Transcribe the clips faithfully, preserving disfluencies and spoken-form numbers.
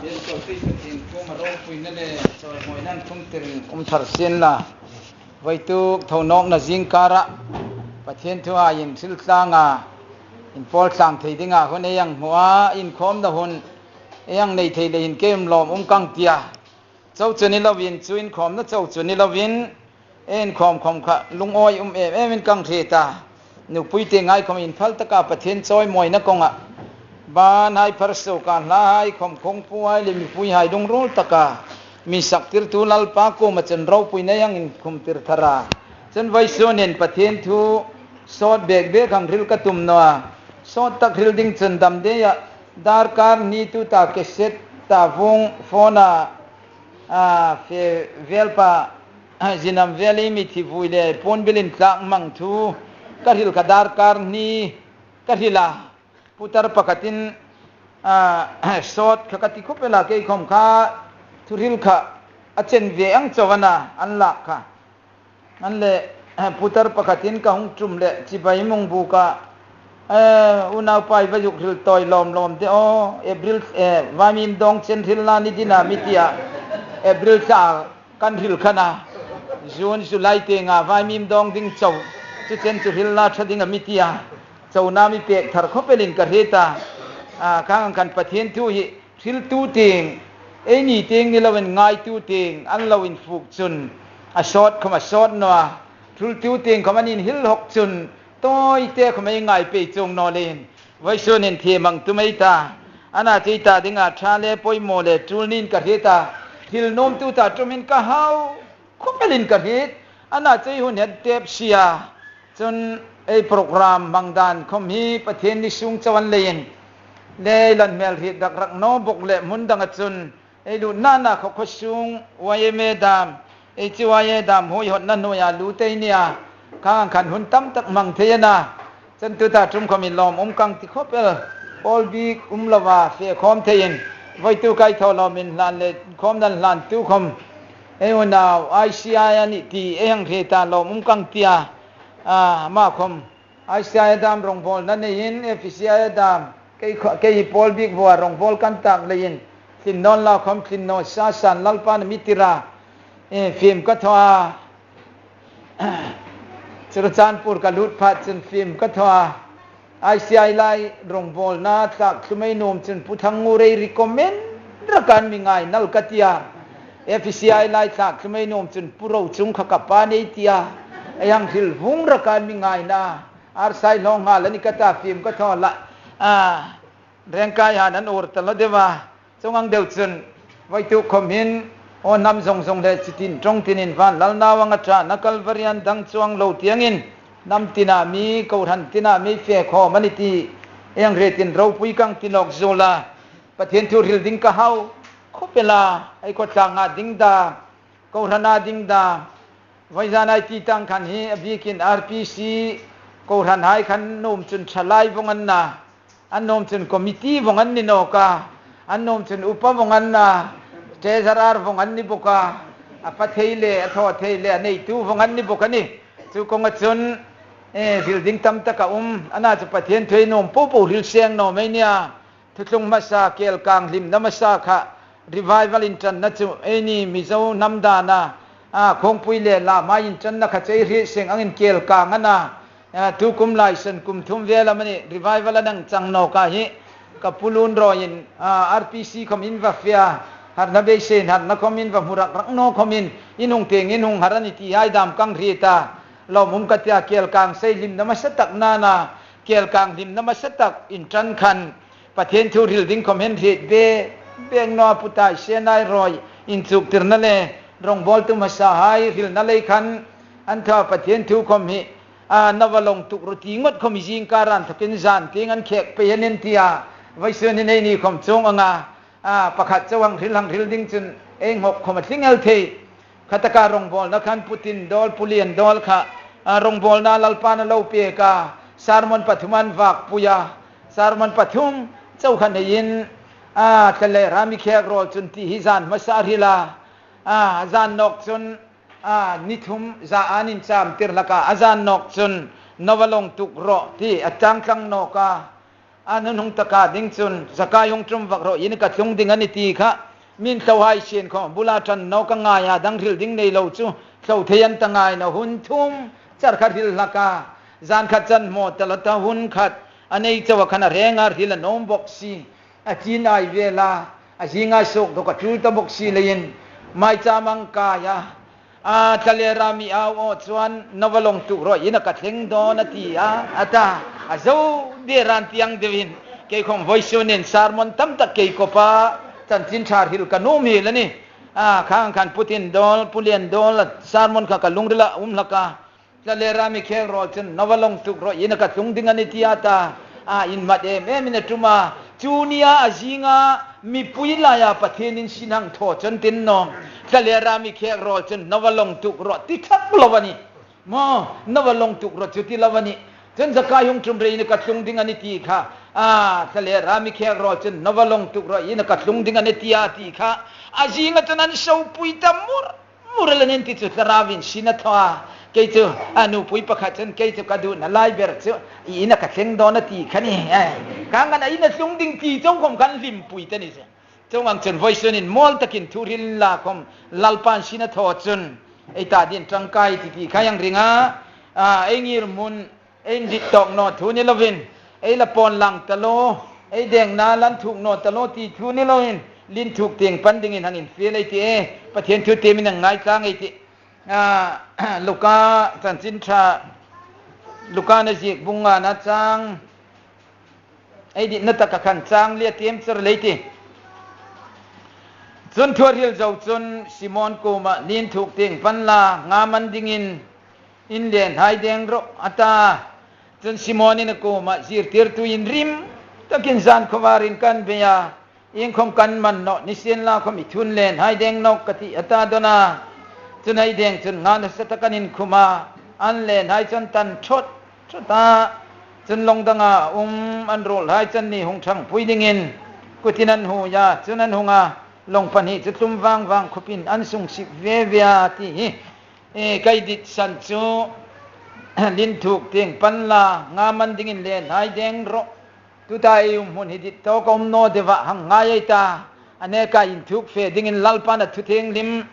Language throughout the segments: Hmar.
Pathiennin kum a ropuina le chawimawina an tumtir um thar sien la. Voituk thonawkna zingkara Pathien thuhai inhril tlanga inpawl tlang thei dinga hun ei hang hmu a, inkhawmna hun ei hang nei thei leiin kei um lawm um kang tia. Chau chu ni lovin, chu inkhawmna chau chu ni lovin, ei inkhawm khawm kha lungawi um em emin kang hre ta. Nupui te ngai khawm inphal taka Pathien chawimawina kawnga, banhai phar suoka hlahai khawm khawngpuhai le mipuihai lungril taka mi saktirtu Lalpa kuoma chun ropuina hang inkhumtir thar a. Chun vawisun hin Pathien thu sawt bek bek hang hril ka tum naw a. Sawt tak hril ding chun dam dei a, darkar ni tuta cassette ta vung phone-a, a, fe vel pa, a, zinam vel ei mithi vui le puon bil intlak hmang thu ka hril kha darkar ni ka hril a. Putar pakhatin, a, sawt kha ka ti khawp el a, kei khawm kha thuhril kha a chen ve ang chau a na, an lak kha. An le, eh, putar pakhatin ka hung ṭum le chibai mung buka, eh, unaupa, i va zuk hril tawi lawm lawm de aw, April, eh, vaimim dawng chen hril la ni ding a mi tia, April thla kan hril kha na, June, July tienga vaimim dawng ding chau, chu chen chu hril la ṭha ding a mi tia, chona mi pek thar khawp elin ka hre ta, a, khang khan Pathien thu hi hriltu tieng, eini tieng ni loin ngaitu tieng an lo infuk chun, a sawt khawm a sawt naw a, hrultu tieng khawm an inhil hawk chun, tawite khawm ei ngai pei chuong naw leiin, vawisun hin thiem ang tum ei ta, a na chu ei ta dinga ṭha le poimaw le tul niin ka hriet a, hril nuomtu ta ṭumin ka hau khawp elin ka hriet, a na chu ei hun het tep si a, chun ei program hmang dan khawm hi Pathien ni sung chau a ni leiin, le ei lan hmel hriet rak rak naw bawk le hmun danga chun, ei lutna na khaw khaw sung Y M A dam, H Y A dam huoihotna hnuoia lut ei nia, khang khan hun tam tak hmang thei a na. Chun tuta ṭum khawmin lawm um kang ti khawp el, pawl bik um lova fe khawm theiin, voituk ei thaw lawmin hlan le khawm nan hlan tu khawm, ei unau I C I a nih ti ei hang hre ta lawm um kang tia, a, ama khawm I C I a dam rongbawlna neiin, F C I a dam, kei kha, kei pawl bik vua rongbawl kan tak leiin, tlin nawn la khawm tlin naw sa san Lalpan a mi tir a, e, fim ka thaw a, Churachandpur ka lut phat chun fim ka thaw a, I C I lai rongbawlna tlak thlum ei nuom chun Pu Thangngur ei recommend rakan mi ngai nal ka tia, F C I lai tlak thlum ei nuom chun Pu Rochung kha ka pa nei tia, ei hang hril vung rakan mi ngaina, Arsai hlawng nghal a ni ka ta, fim ka thaw la, a, Rengkai han an ur ta lo deu a, chuong ang deu chun, voituk khawm hin, aw hnam zawng zawng le chitin ṭawng tinin van lal nau anga ṭahna Kalvari an dang chuong lo tiengin, hnam tina mi, kohran tina mi fe khawm a ni ti, ei hang hriet tin ropui kang ti nawk zuol a, Pathien thu hril ding ka hau khawp el a, ei khawtlanga ding dam, kohrana ding dam, vawizana ei ti tang khan hi a bikin R P C kohranhai khan nuom chun thalai vawng an na, an nuom chun committee vawng an ni nawk a, an nuom chun upa vawng an na, treasurer vawng an ni bawk a, a pa thei le, a thaw thei le, a neitu vawng an ni bawk a nih. Chu kawnga chun, e, hril ding tam tak a um, a na chu Pathien thu ei nuom po po hril seng naw mei nia. Thuthlung hmasa, kelkang hlimna hmasa kha, revival inṭanna chu eini Mizo hnam dana, a, khawngpui le lama inṭanna kha chu ei hriet seng angin kelkang a na, a, tu kum lai san kum thum vel amanih revival a nang chang nawk a hi, ka pu Lunrawiin, a, R P C khawm in va fe a, harna beiseiin harna khawm in va hmu rak rak naw khawmin, in hung tieng in hung har a ni ti hai dam kang hriet a, lawm um ka tia, kelkang sei hlimna hmasa tak nana, kelkang hlimna hmasa tak inṭan khan, Pathien thu hril ding khawm hin hriet bek bek naw a, Pu Taisienai Rawi inchuktirna le rongbawltu hmasahai hrilna lei khan an thaw a, Pathien thu khawm hi, a, nova lawng tuk rawh ti ngot khawm hi zingkar an thakin zan tieng an khek pei a nih tia, vawisun hin eini khawm chuong anga, a, pakhat chau hang hril hang hril ding chun ei nghawk khawm a tling el thei. Khataka rongbawlna khan Pu Tindawl, Pu Liandawl kha, a, rongbawlna Lalpan a lo pek a, sermon pathum an vakpui a, sermon pathum chau kha neiin, a, thlalera mi khek rawl chun ti hi zan hmasa a hril a, a, zan nawk chun, a, ni thum za an incham tir hlak a, a zan nawk chun nova lawng tuk rawh ti a chang tlang nawk a, A nunung taka ding chun, Zakai hung ṭum vak rawh, in ka tlung ding a ni ti kha. Min tlohai sien khawm bula ṭan nawk a ngai a, dang hril ding nei lo chu, tlo thei an ta ngai naw. Hun thum char kha hril hlak a, zan khat chan hmaw ta la ta, hun khat a nei chauh a khan a reng a, hril a nuom bawk si. A chin ai vel a, a zinga suok dawk a tul ta bawk si leiin, maicham ang kai a, a, Thlalera mi au aw chuan, "Nova long tuk rawh, in a ka thleng dawn," a ti a, a ta. A zo der an ti ang deuhin, kei khawm vawisun in sermon tam tak kei kawpa chanchin ṭha hril ka nuom hiel a ni. A, khang khan Pu Tindawl, Pu Liandawl sermon kha ka lungrila um hlak a. Thlalera mi khek rawl chun, "Nova long tuk rawh, in a ka tlung ding a ni," ti a ta. A, inhmat em em in a ṭum a. Chu nia a zinga mipui laia Pathienin sin hang thaw chun tin nawm. Thlalera mi khek rawl chun, "Nova long tuk rawh," ti thak lo a ni. Maw, "Nova long tuk rawh" chu ti lo a ni. Chun Zakai hung ṭum rei, "In a ka tlung ding a ni," ti kha. A, Thlalera mi khek rawl chun, "Nova long tuk rawh, in a ka tlung ding a ni," ti a ti kha. A zinga chun an sopui ta mur mur a la nen ti chu, Thlarauin sin a thaw a. Kei chu, a, nupui pakhat chun, "Kei chu ka duhna lai ber chu, i in a ka thleng dawn," a ti kha ni. Ai, khang khan a in a tlung ding ti chauh khawm kan hlimpui ta ni chu. Chuong ang chun vawisun in mawl takin thu hril la khawm Lalpan sin a thaw chun, ei ta din ṭangkai ti ti kha hang ring a. A, ei ngirhmun, ei dit tawk naw thu ni lovin, ei la pawn lang ta lo, ei dengna lan thuk naw ta lo ti thu ni lovin, lin thuk tieng pan dingin hang infiel ei ti e, Pathien thu tiemin hang ngaitlang ei ti. A, Luka chanchin ṭha, Luka-in a ziek bung ngana chang, ei ditna taka khan chang li a tiem char lei ti. Chun thu a hril zo chun Simon kuomah, "Lin thuk tieng pan la, nga man dingin in lenhai deng rawh," a ta. Chun Simon-in a kuomah, "Zirtirtu, inrim takin zan khawvarin kan bei a, iengkhawm kan man nawh, nisienlakhawm i thun lenhai deng nawk ka tih," a ta dawn a. Chun ei deng chun nga nasa tak an inkhum a, an lenhai chu an tan thawt thawt a. Chun lawng danga um an ruolhai chu anni hung ṭhangpui dingin kutin an hui a, chun an hung a, lawng pahni chu tlum vang vang khawpin an sung sip ve ve a ti hi. E, ka dit san chu, "Lin thuk tieng pan la, nga man dingin lenhai deng rawh." Tuta ei um hmun hi dit tawk a um naw deuh a, hang ngai ei ta. A neka inthuk fe dingin Lalpan a thu thienghlim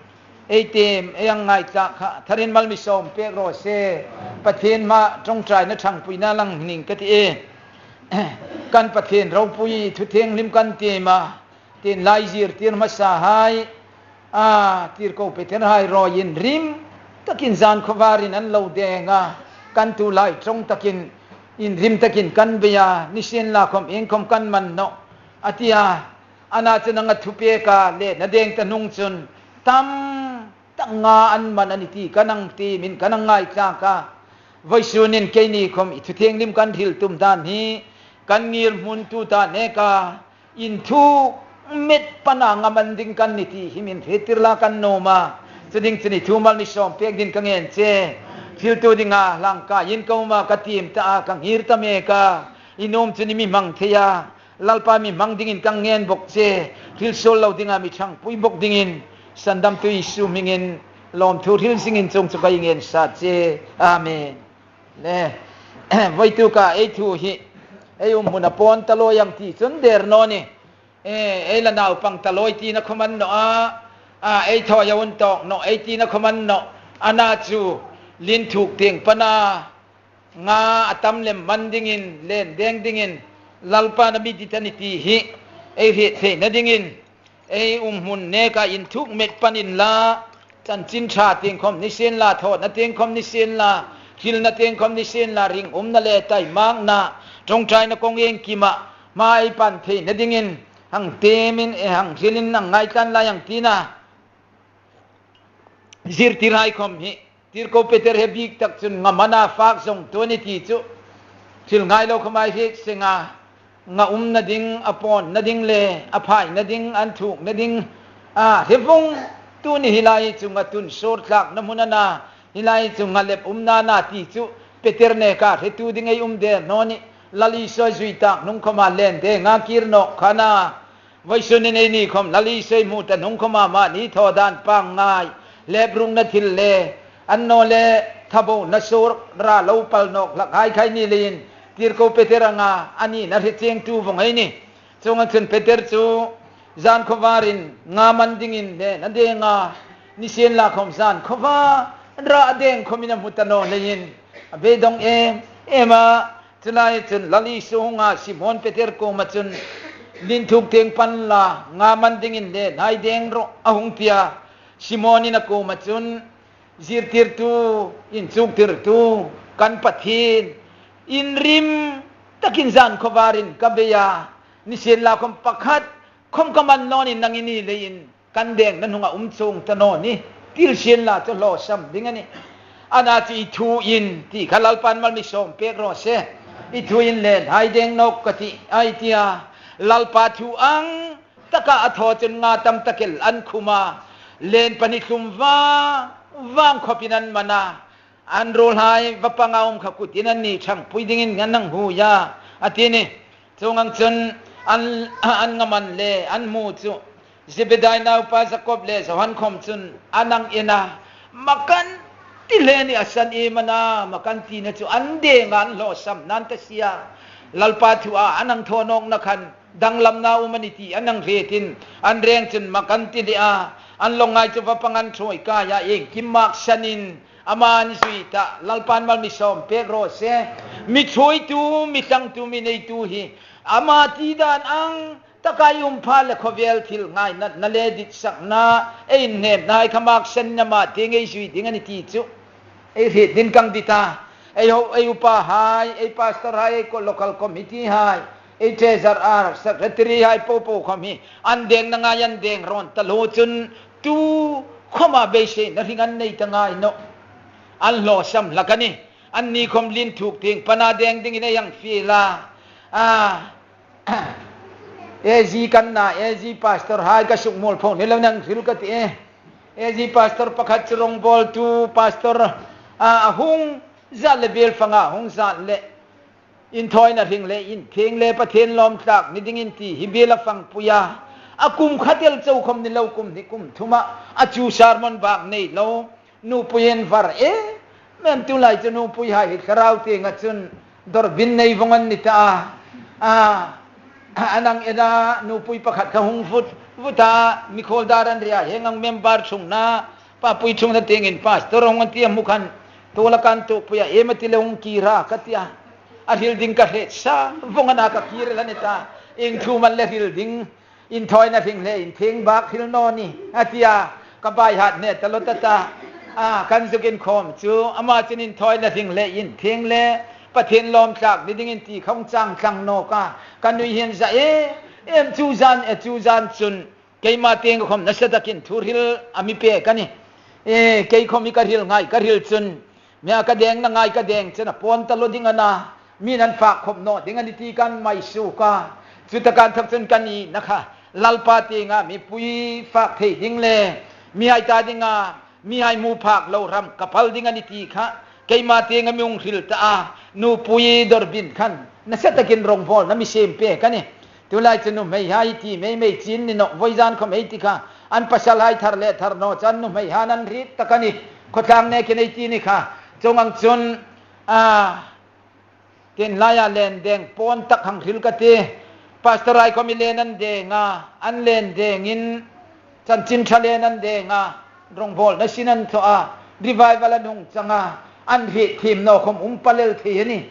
ei tiem, ei hang ngaithlak kha tharin mal mi sawm pek raw se. Pathien hmaa ṭawngṭaina ṭhangpuina lang ning ka ti e. Kan Pathien ropui thu thienghlim kan tiem a, tin lai zirtir hmasahai, a, tirko Peter hai rawi inrim takin zan khawvarin an lo deng a, kan tu lai ṭawng takin inrim takin kan bei a, nisienlakhawm iengkhawm kan man nawh, a ti a. Ana chun anga thupek a, lenna deng ta hnung chun tam tak nga an man a ni ti kan hang tiemin kan hang ngaithlak a. Vawisun in keini khawm i thu thienghlim kan hril tum dan hi kan ngirhmun tuta neka inthuk met pana nga man ding kan ni ti hi min hriettir la kan nuom a. Chu ding chun i thu mal mi sawm pek din ka ngen che. Hriltu dinga hlangkaiin ka um a, ka tiem ta a, ka ngir ta mek a. I nuom chun i mi hmang thei a. Lalpa mi hmang dingin ka ngen bawk che. Hril suol lo dinga mi ṭhangpui bawk dingin, Sandamtu Isu hmingin lawmthu hril zingin chuong chu ka ngen sa che. Amen. Le, vawituk a ei thu hi, ei um hmun a pawn ta lawi ang ti chu an der naw ni. E, ei la naupang ta lawi tina khawm a ni naw a, a, ei thawi a un tawk naw, ei tina khawm a ni naw. Ana chu, lin thuk tieng pana nga a tam lem man dingin, len deng dingin, Lalpan a mi dit a ni ti hi ei hriet theina dingin, ei um hmun neka inthuk met panin la, chanchin ṭha tieng khawm nisien la, thawna tieng khawm nisien la, hrilna tieng khawm nisien la, ringumna le taimakna, ṭawngṭaina kawng iengkima hma ei pan theina dingin, hang tiemin, e, hang hrilin hang ngaitlan lai ang tina. Zirtirhai khawm hi, tirko Peter hi bik tak chun nga mana fak zawngtu a ni ti chu hril ngai lo khawma ei hriet seng a, nga umna ding, a pawnna ding le a phaina ding, an thukna ding, a, hre vawng tu ni hi lai chu nga tun sawr tlakna hmun a na, hi lai chu nga lep umna a na ti chu Peter neka hretu ding ei um der naw ni. Lal Isua zui tak hnung khawma len denga kir nawk kha a na. Vawisun in eini khawm Lal Isua hmu ta hnung khawma mahni thaw dan pangngai, leprungna thil le, annawleh thabona sawr ra lo pal nawk hlakhai kha ei ni leiin, tirko Peter anga a nina hre chengtu vawng ei ni. Chuong ang chun Peter chu zan khawvarin nga man dingin len a deng a, nisienlakhawm zan khawvara a deng khawmin a hmu ta naw leiin a beidawng em em a. Chu lai chun Lal Isu a hung a, Simon Peter kuoma chun, "Lien thuk tieng pan la, nga man dingin len hai deng rawh," a hung ti a. Simonin a kuoma chun, "Zirtirtu, inchuktirtu kan Pathien, inrim takin zan khawvarin ka bei a, nisienlakhawm pakhat khawm ka man naw ni, nangin i ni leiin kan dengna hnunga um chuong ta naw ni, ti sien la chu hlawsam ding a nih. Ana chu i thuin," ti kha Lalpan mal mi sawm pek raw se. "I thuin len hai deng nawk ka tih," a ti a. Lalpa thu ang taka a thaw chun nga tam tak el an khum a, len pahni tlum vang vang khawpin an man a. An ruolhai va panga um kha kutin anni ṭhangpui dingin an hang hui a, a ti ni. Chuong ang chun an, an nga man le an hmu chu Zebedai naupa Jakob le Johan khawm chun an hang en a, makan ti hle ni a san iem a na, makan tina chu an deng a, an hlawsam nan ta sia. Lalpa thua an hang thaw nawkna khan danglamna um a ni ti an hang hriet in, an reng chun makan ti hle a, an lawngai chu va pang an ṭhuoi kai a, iengkim mak sanin ama an zui ta. Lalpan mal mi sawm pek raw se. Mi ṭhuoitu, mi tlangtu, mi neitu hi ama ti dan ang taka i um pha le khawvel thil ngainatna le ditsakna, ei inhnemna hai kha mak sanin ama tieng ei zui ding a ni ti chu ei hriet ding ka ti a. Ei ho, ei upahai, ei pastorhai, ei ko local committee hai, ei treasurer, secretary hai po po khawm hi an dengna ngai an deng rawn ta lo chun, tu khawma beiseina hring an nei ta ngai nawh. An hlawsam hlak a nih. Anni khawm lien thuk tieng pana deng dingin ei hang fiel a. A, A G kan na, A G pastorhai ka suk mual pho ni lo, nang hril ka ti e. A G pastor pakhat chu rongbawltu pastor a, a hung zat le biel fanga hung zat le inthawina hring le inthieng le Pathien lawm tlak ni dingin ti hi biel a fangpui a. A kum khat el chau khawm ni lo, kum hni kum thuma a chu sermon bak nei lo. Nupuiin var em em, tu lai chu nupuihai hi thlarau tienga chun dawr bin nei vawng an ni ta a. A, an hang en a, nupui pakhat kha hung vut vut a, mikhuol dar an ri a, hieng ang member ṭhungna, papui ṭhungna tiengin pastor hung an ti a hmu khan, tu la kan tu pui a, em a ti le hung kir a ka ti a. A hril ding ka hriet sa vawng a na, ka kir el a ni ta. Ieng thu am a le hril ding? Inthawina hring le inthieng bak hril naw ni, a ti a, ka bai hat hne ta lo ta ta. A, kan zuk inkhawm chu ama chun inthawina hring le inthieng le Pathien lawm tlak ni dingin ti kha hung chang tlang nawk a, ka nui hi a za em em. Chu zan, e, chu zan chun keima tienga khawm nasa takin thu hril a mi pek a nih. E, kei khawm hi ka hril ngai ka hril chun, mia ka dengna ngai ka deng chun a pawn ta lo ding a na, mi'n an fak khawp naw ding a ni ti kan mai suok a. Chu taka inthawk chun ka nina kha Lalpa tienga mipui fak thei ding le mihai ta dinga mihai hmu phak lo ram ka pal ding a ni ti kha keima tienga mi hung hril ta a. Nupui dawr bin khan nasa takin rongbawlna mi siem pek a nih. Tu lai chu nuhmeihai ti mei mei chin ni nawh, vawizan khawm ei ti kha, an pasalhai thar le thar naw chu an nuhmeihain an hriet tak a nih. Khawtlang nekin ei ti ni kha. Chuong ang chun, a, tin laia len deng pawn tak hang hril ka ti. Pastorhai khawm hi len an deng a, an len dengin chanchin ṭha len an deng a, rongbawlna sin an thaw a, revival an hung chang a, an hriet thiem naw khawm um pal el thei a nih.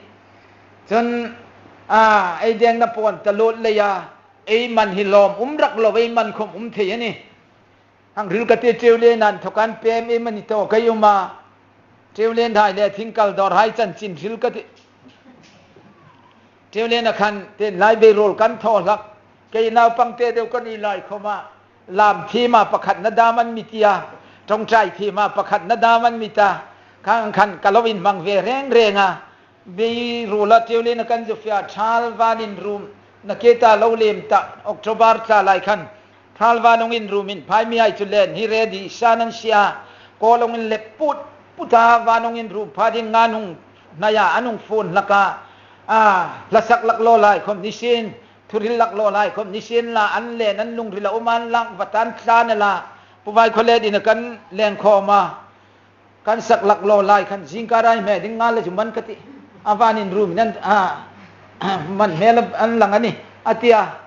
Chun, a, ei dengna pawn ta lut leia ei man hi lawm um rak lo, ei man khawm um thei a nih. Hang hril ka ti, Ṭeuliena inthawk an pem em a ni tawk ei um a. Ṭeulienhai le thingkal dawrhai chanchin hril ka ti. Ṭeuliena khan tin lai bei ruol kan thaw hlak. Kei naupang te deu ka ni lai khawma lam thiema pakhatna dam an mi ti a, ṭawngṭai thiema pakhatna dam an mi ta. Khang khan ka lo inhmang ve reng reng a. Bei ruola Ṭeuliena kan zu fie a, thal van inrum na ke ta lo lem ta, October thla lai khan thal van hung inrum in phai, mihai chu len hi ready san an sia. Kawl hung inlep put put a, van hung inrum phatin ngan hung hnaia an hung fun hlak a. A, hla sak laklawhai khawm ni sien, thuhril laklawhai khawm ni sien la, an len an lungrila um an lang vatan tlan a la. Pu Vaikhawlet ina kan leng khawm a. Kan sak laklawhai khan zingkara hme ding ngal le chu man ka ti. A van inrum in an, a, man hmel an lang a nih, a ti a.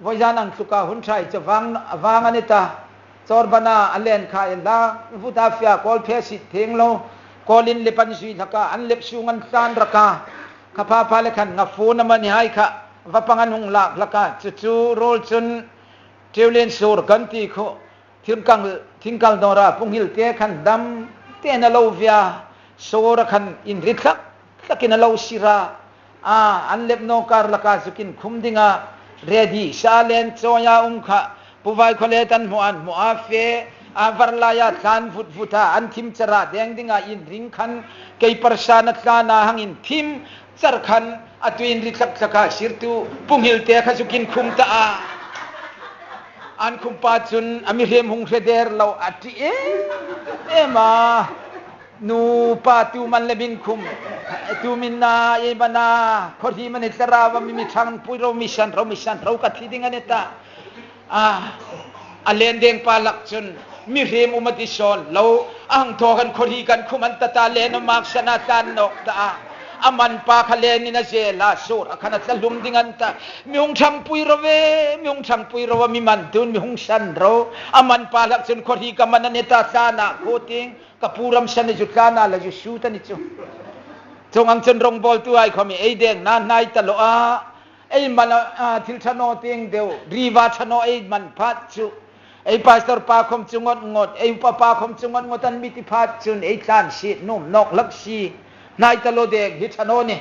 Vawizan ang tluka hun ṭha chu vang, vang a ni ta. Chorbana a len kha en la, vuta fia kawl phe sit theng lo. Kawlin lep an zui hlak a, an lep sung an tlan rak a. Kha pha pha le khan nga phone a mani hai kha, va pang an hung lak hlak a. Chu chu ruol chun Ṭiulien sur kan ti khu. Thingkal, thingkal dawra punghil te khan dam te na lo via, sora khan inri thlak thlakin a lo sira. A, an lep nawkar laka zukin khum dinga, ready sa len chawia um kha. Pu Vaikhawlet an hmu an hmu a fe, a var laia tlan vut vuta, an thim chara deng dinga inring khan, kei parsa na tlana hangin thim char khan, a tuin ri thlak thlaka sirtu, punghil te kha zukin khum ta a. An khum pa chun a mihriem hung hre der lo a ti em em a. Nu pa tu man le min khum. Tu min na e mana. Khaw hi man i tara va mi mi thang pui ro mi san ro mi san ro ka thi ding a ni ta. A, a len deng pa lak chun mihriem um a ti sawn lo. A hang thaw kan khaw hi kan khum an ta ta len a mak sana tlan nawk ta a. A man pa kha lenin a zela sur a khan a tla hlum ding an ta. Mi hung thang pui ro ve, mi hung thang pui ro va mi man tun mi hung san ro. A man pa lak chun khaw hi ka man a ni ta sana khaw ting. Ka pu ram san ni chu tlana la chu su ta ni chu. Chung ang chun rongbawltu ai khomi ei deng na hnai ta lo a. Ei man a, a, thil ṭha naw ting deu. Riva ṭha naw ei man phat chu. Ei pastor pa khom chu ngot ngot. Ei upa pa khom chu ngot ngot an mi ti phat chun. Ei tlan si, num nawk lak si. Hnai ta lo deng hi ṭha naw ni.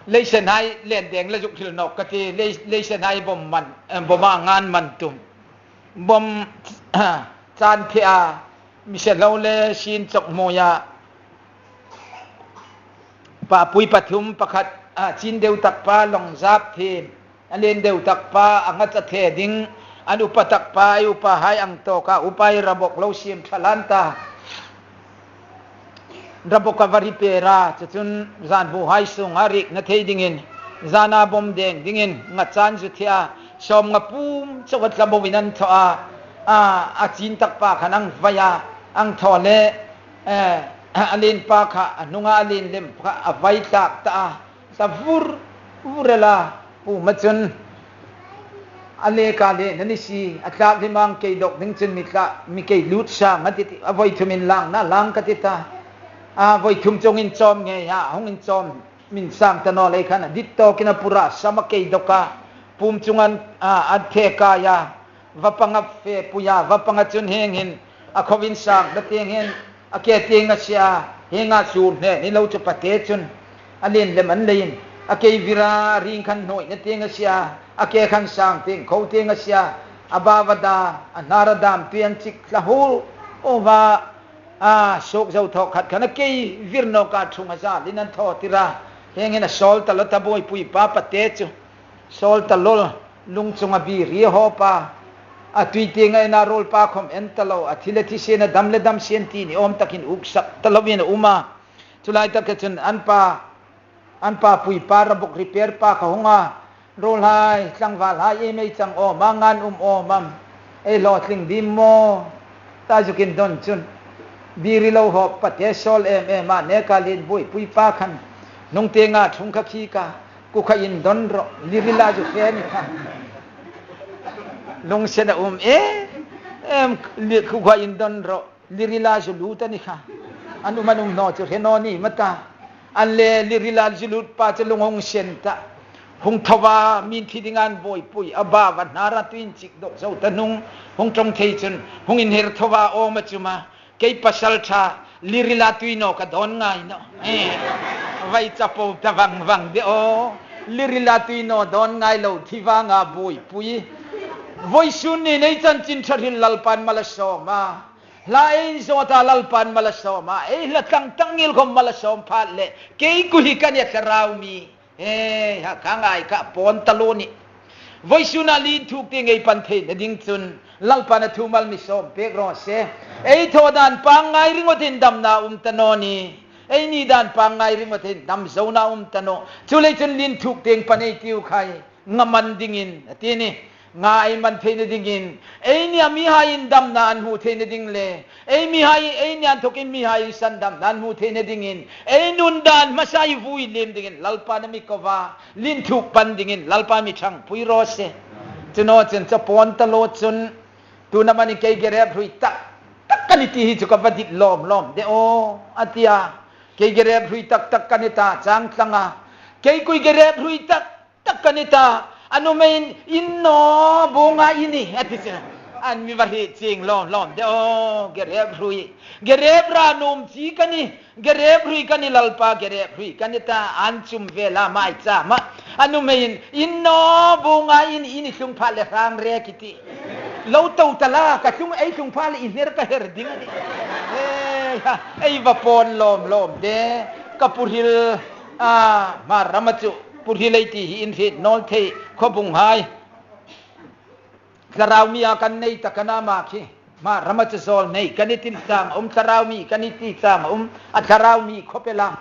Leisen hai len deng la zuk thil nawk ka ti. Lei, leisen hai bom man, em, bom a ngan man tum. Bom, chan thia, mi se lo le sin chok moya. Pa pui pathum pakhat, a, chin deu tak pa long zap thim. A len deu tak pa, a nga cha the ding. An upa tak pa, ai upa hai ang to ka, upa i rabok lo sim thalan ta. Rabok a va repair a, chu chun zan bu hai sung a rik na thei dingin, zana bom deng dingin, nga chan zu thia, sawm nga pum chawk a tla bovin an thaw a, a, a chin tak pa khan ang vai a, ang thaw le, eh, a len pa kha, a hnunga a len lem kha, a vai tlak ta a, ta vur, vur a la, puma chun, a le ka le, na ni si, a tlak hi mang kei dok ding chun mi tla, mi kei lut sa, nga ti ti, a voi thumin lang, na lang ka ti ta. A voi thum chung in chawm nge ya, hung in chawm, min sang ta naw lei khan, a dit tawkin a pura, sam a kei dok a, pum chung an, a, a the ka ya, va panga fe puya, va panga chun heng hin, a khovin sang, da tieng hin, a ke tieng a sia, henga sur hne, ni lo chu pate chun, a len lem an leiin, a kei vira ring khan hnoi na tieng a sia, a ke khan sang tieng, kho tieng a sia, a ba va da, a hnar a dam tui an chik tla hul, o va, a, suk zo thaw khat khan a kei vir nawk a thung a zalin an thaw tira, heng hin a sawl ta lo ta buoipui pa pate chu. Sawl ta lol, lung chunga biri a hawp a, a tui tienga en a ruol pa khom en ta lo, a thi le thi sien a dam le dam sien ti ni awm takin uksak ta lovin a um a. Chu lai tak chun an pa, an pa pui pa rabok repair pa kha hung a, ruol hai, tlangval hai, ei mei chang awm a, ngan um awm am, ei hlawtling dim maw? Ta zukin don chun. Biri lo hawp pate sawl em em a, neka lien buoipui pa khan. Hnung tienga thung kha khi ka, ku kha in don ro, lirila zu fe ni kha. Lungsen a um e, em, li, ku kha in don ro, lirila zu lut a ni kha. An um an um naw chu hre naw ni ma ta. An le lirila zu lut pa chu lung hung sen ta. Hung thaw a, min thi ding an buoipui, a ba va hnar a tuin chik dok zo ta hnung, hung ṭawng thei chun, hung inher thaw a awm a chuma, kei pasal ṭha, lirila tui naw ka dawn ngai naw. Eh, vai chapo ta vang vang de aw, lirila tui naw dawn ngai lo thi vanga buoipui. Vawisun ni nei chanchin ṭha hril Lalpan mal a sawm a. Hla ei zawta Lalpan mal a sawm a, ei hla tlang tang ngil khom mal a sawm phat le, kei ku hi ka nia thlarau mi. He, ha ka ngai ka pawn ta lo ni. Vawisuna lien thuk tieng ei pan theina ding chun, Lalpan a thu mal mi sawm pek raw se. Ei thaw dan pangngai ringawtin damna um ta naw ni. Ei ni dan pangngai ringawtin dam zona um ta naw. Chuleiin chun lien thuk tieng pan ei tiu khai. Nga man dingin, a ti ni. Nga ei man theina dingin, ei nia mihai indamna an hmu theina ding le, ei mihai, ei nia inthawkin mihai sandamna an hmu theina dingin, ei nun dan hmasa ei vui lem dingin Lalpan a mi ko a, lien thuk pan dingin Lalpan mi ṭhangpui raw se. Chu naw chun chu pawn ta lo chun, tuna manin kei gerep hrui tak tak ka ni ti hi chu ka va dit lawm lawm de aw, a ti a. Kei gerep hrui tak tak ka ni ta, chang tlang a. Kei kuoi gerep hrui tak tak ka ni ta, a nuhmeiin, "In naw, bu nga i ni," a ti chu. An mi va hriet chieng lawm lawm de aw, gerep hrui. Gerep ra nuom chi ka ni, gerep hrui ka ni, Lalpa gerep hrui ka ni ta, an chum ve la mai cha ma. A nuhmeiin, "In naw, bu nga i ni, i ni tlung pha le hrang rek i ti. Lo to ta la, ka tlung, ei tlung pha le i hner ka her ding a ni." Ei, ha, ei va pawn lawm lawm de, ka pu hril, a, Hmar rama chu pu hril ei ti hi in hriet nawl thei, Khawbung hai. Thlarau mi a kan nei ta ka na ma khi. Hmar rama chu zawl nei ka ni ti chang um, thlarau mi ka ni ti chang um, a thlarau mi khawp el a.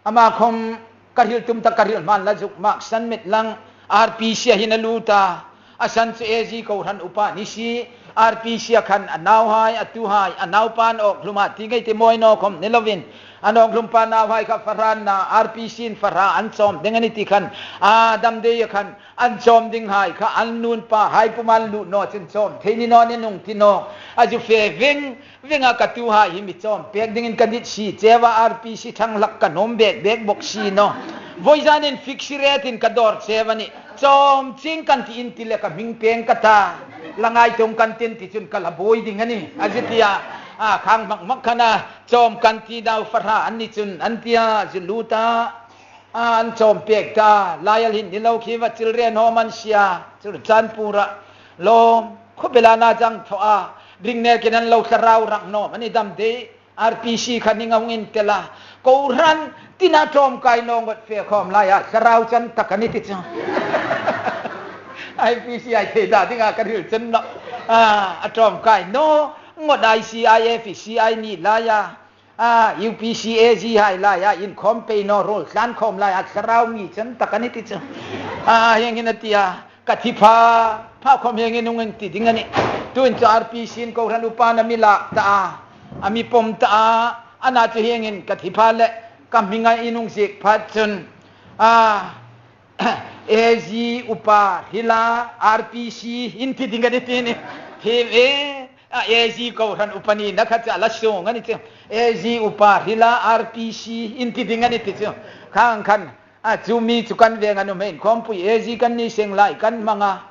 Ama khawm ka hril tum tak, ka hril hmain la zuk maksan met lang, R P C a hin a lut a, a san chu A G kohran upa ni si, R P C a khan a nauhai, a tuhai, a naupa an awk hlum a, ti ngei ti mawi naw khawm ni lovin, an awk hlum pa nauhai kha fahran na, R P C in fahra an chawm ding a ni ti khan, a dam dei a khan, an chawm dinghai kha an nun pahai pum an lut naw chun chawm thei ni naw ni nung ti naw. A zu fe veng veng a, ka tuhai hi mi chawm pek dingin ka dit si cheu a, R P C ṭhang hlak ka nuom bek bek bawk si naw. Voizanin fixed rate-in ka dawr cheu a nih. Chawm chieng kan ti in ti le ka hming peng ka ta. La ngai tung kan tin ti chun ka la buoi ding a nih. A zu ti a, a khang mak mak khan a, chawm kan ti dau fahra an ni chun an ti a, zu lut a. A, an chawm pek ta, lai al hin ni lo khi va children home an sia, Churachandpur-a. Lawm khawp el a, na chang thaw a, ring nekin an lo thlarau rak nawm a ni dam dei, R P C kha ning a hung intel a. Kohran tina ṭawmkai naw ngot fe khawm lai a, thlarau chan tak a ni ti chu. R P C ai thei ta dinga ka hril chun naw. A, a ṭawmkai naw ngot I C I F, C I ni lai a. A, U P C A G hai laia inkhawm pei naw ruol tlan khawm laia thlarau mi chan tak a ni ti chu. A, hieng hin a ti a, ka thi pha, pha khawm hieng hin hung inti ding a nih. Tuhin chu R P C-in kohran upa a mi lak ta a, a mi pawm ta a, a na chu hieng hin ka thi pha le ka hminga in hung ziek phat chun, a, A G upa hrila R P C in ti ding a ni ti ni. Thi ve, a, A G kohran upa nina kha chu a la sung a ni chu. A G upa hrila R P C in ti ding a ni ti chu. Khang khan, a, chu mi chu kan veng a nuhmei inkhawmpui A G kan ni seng lai kan hmang a.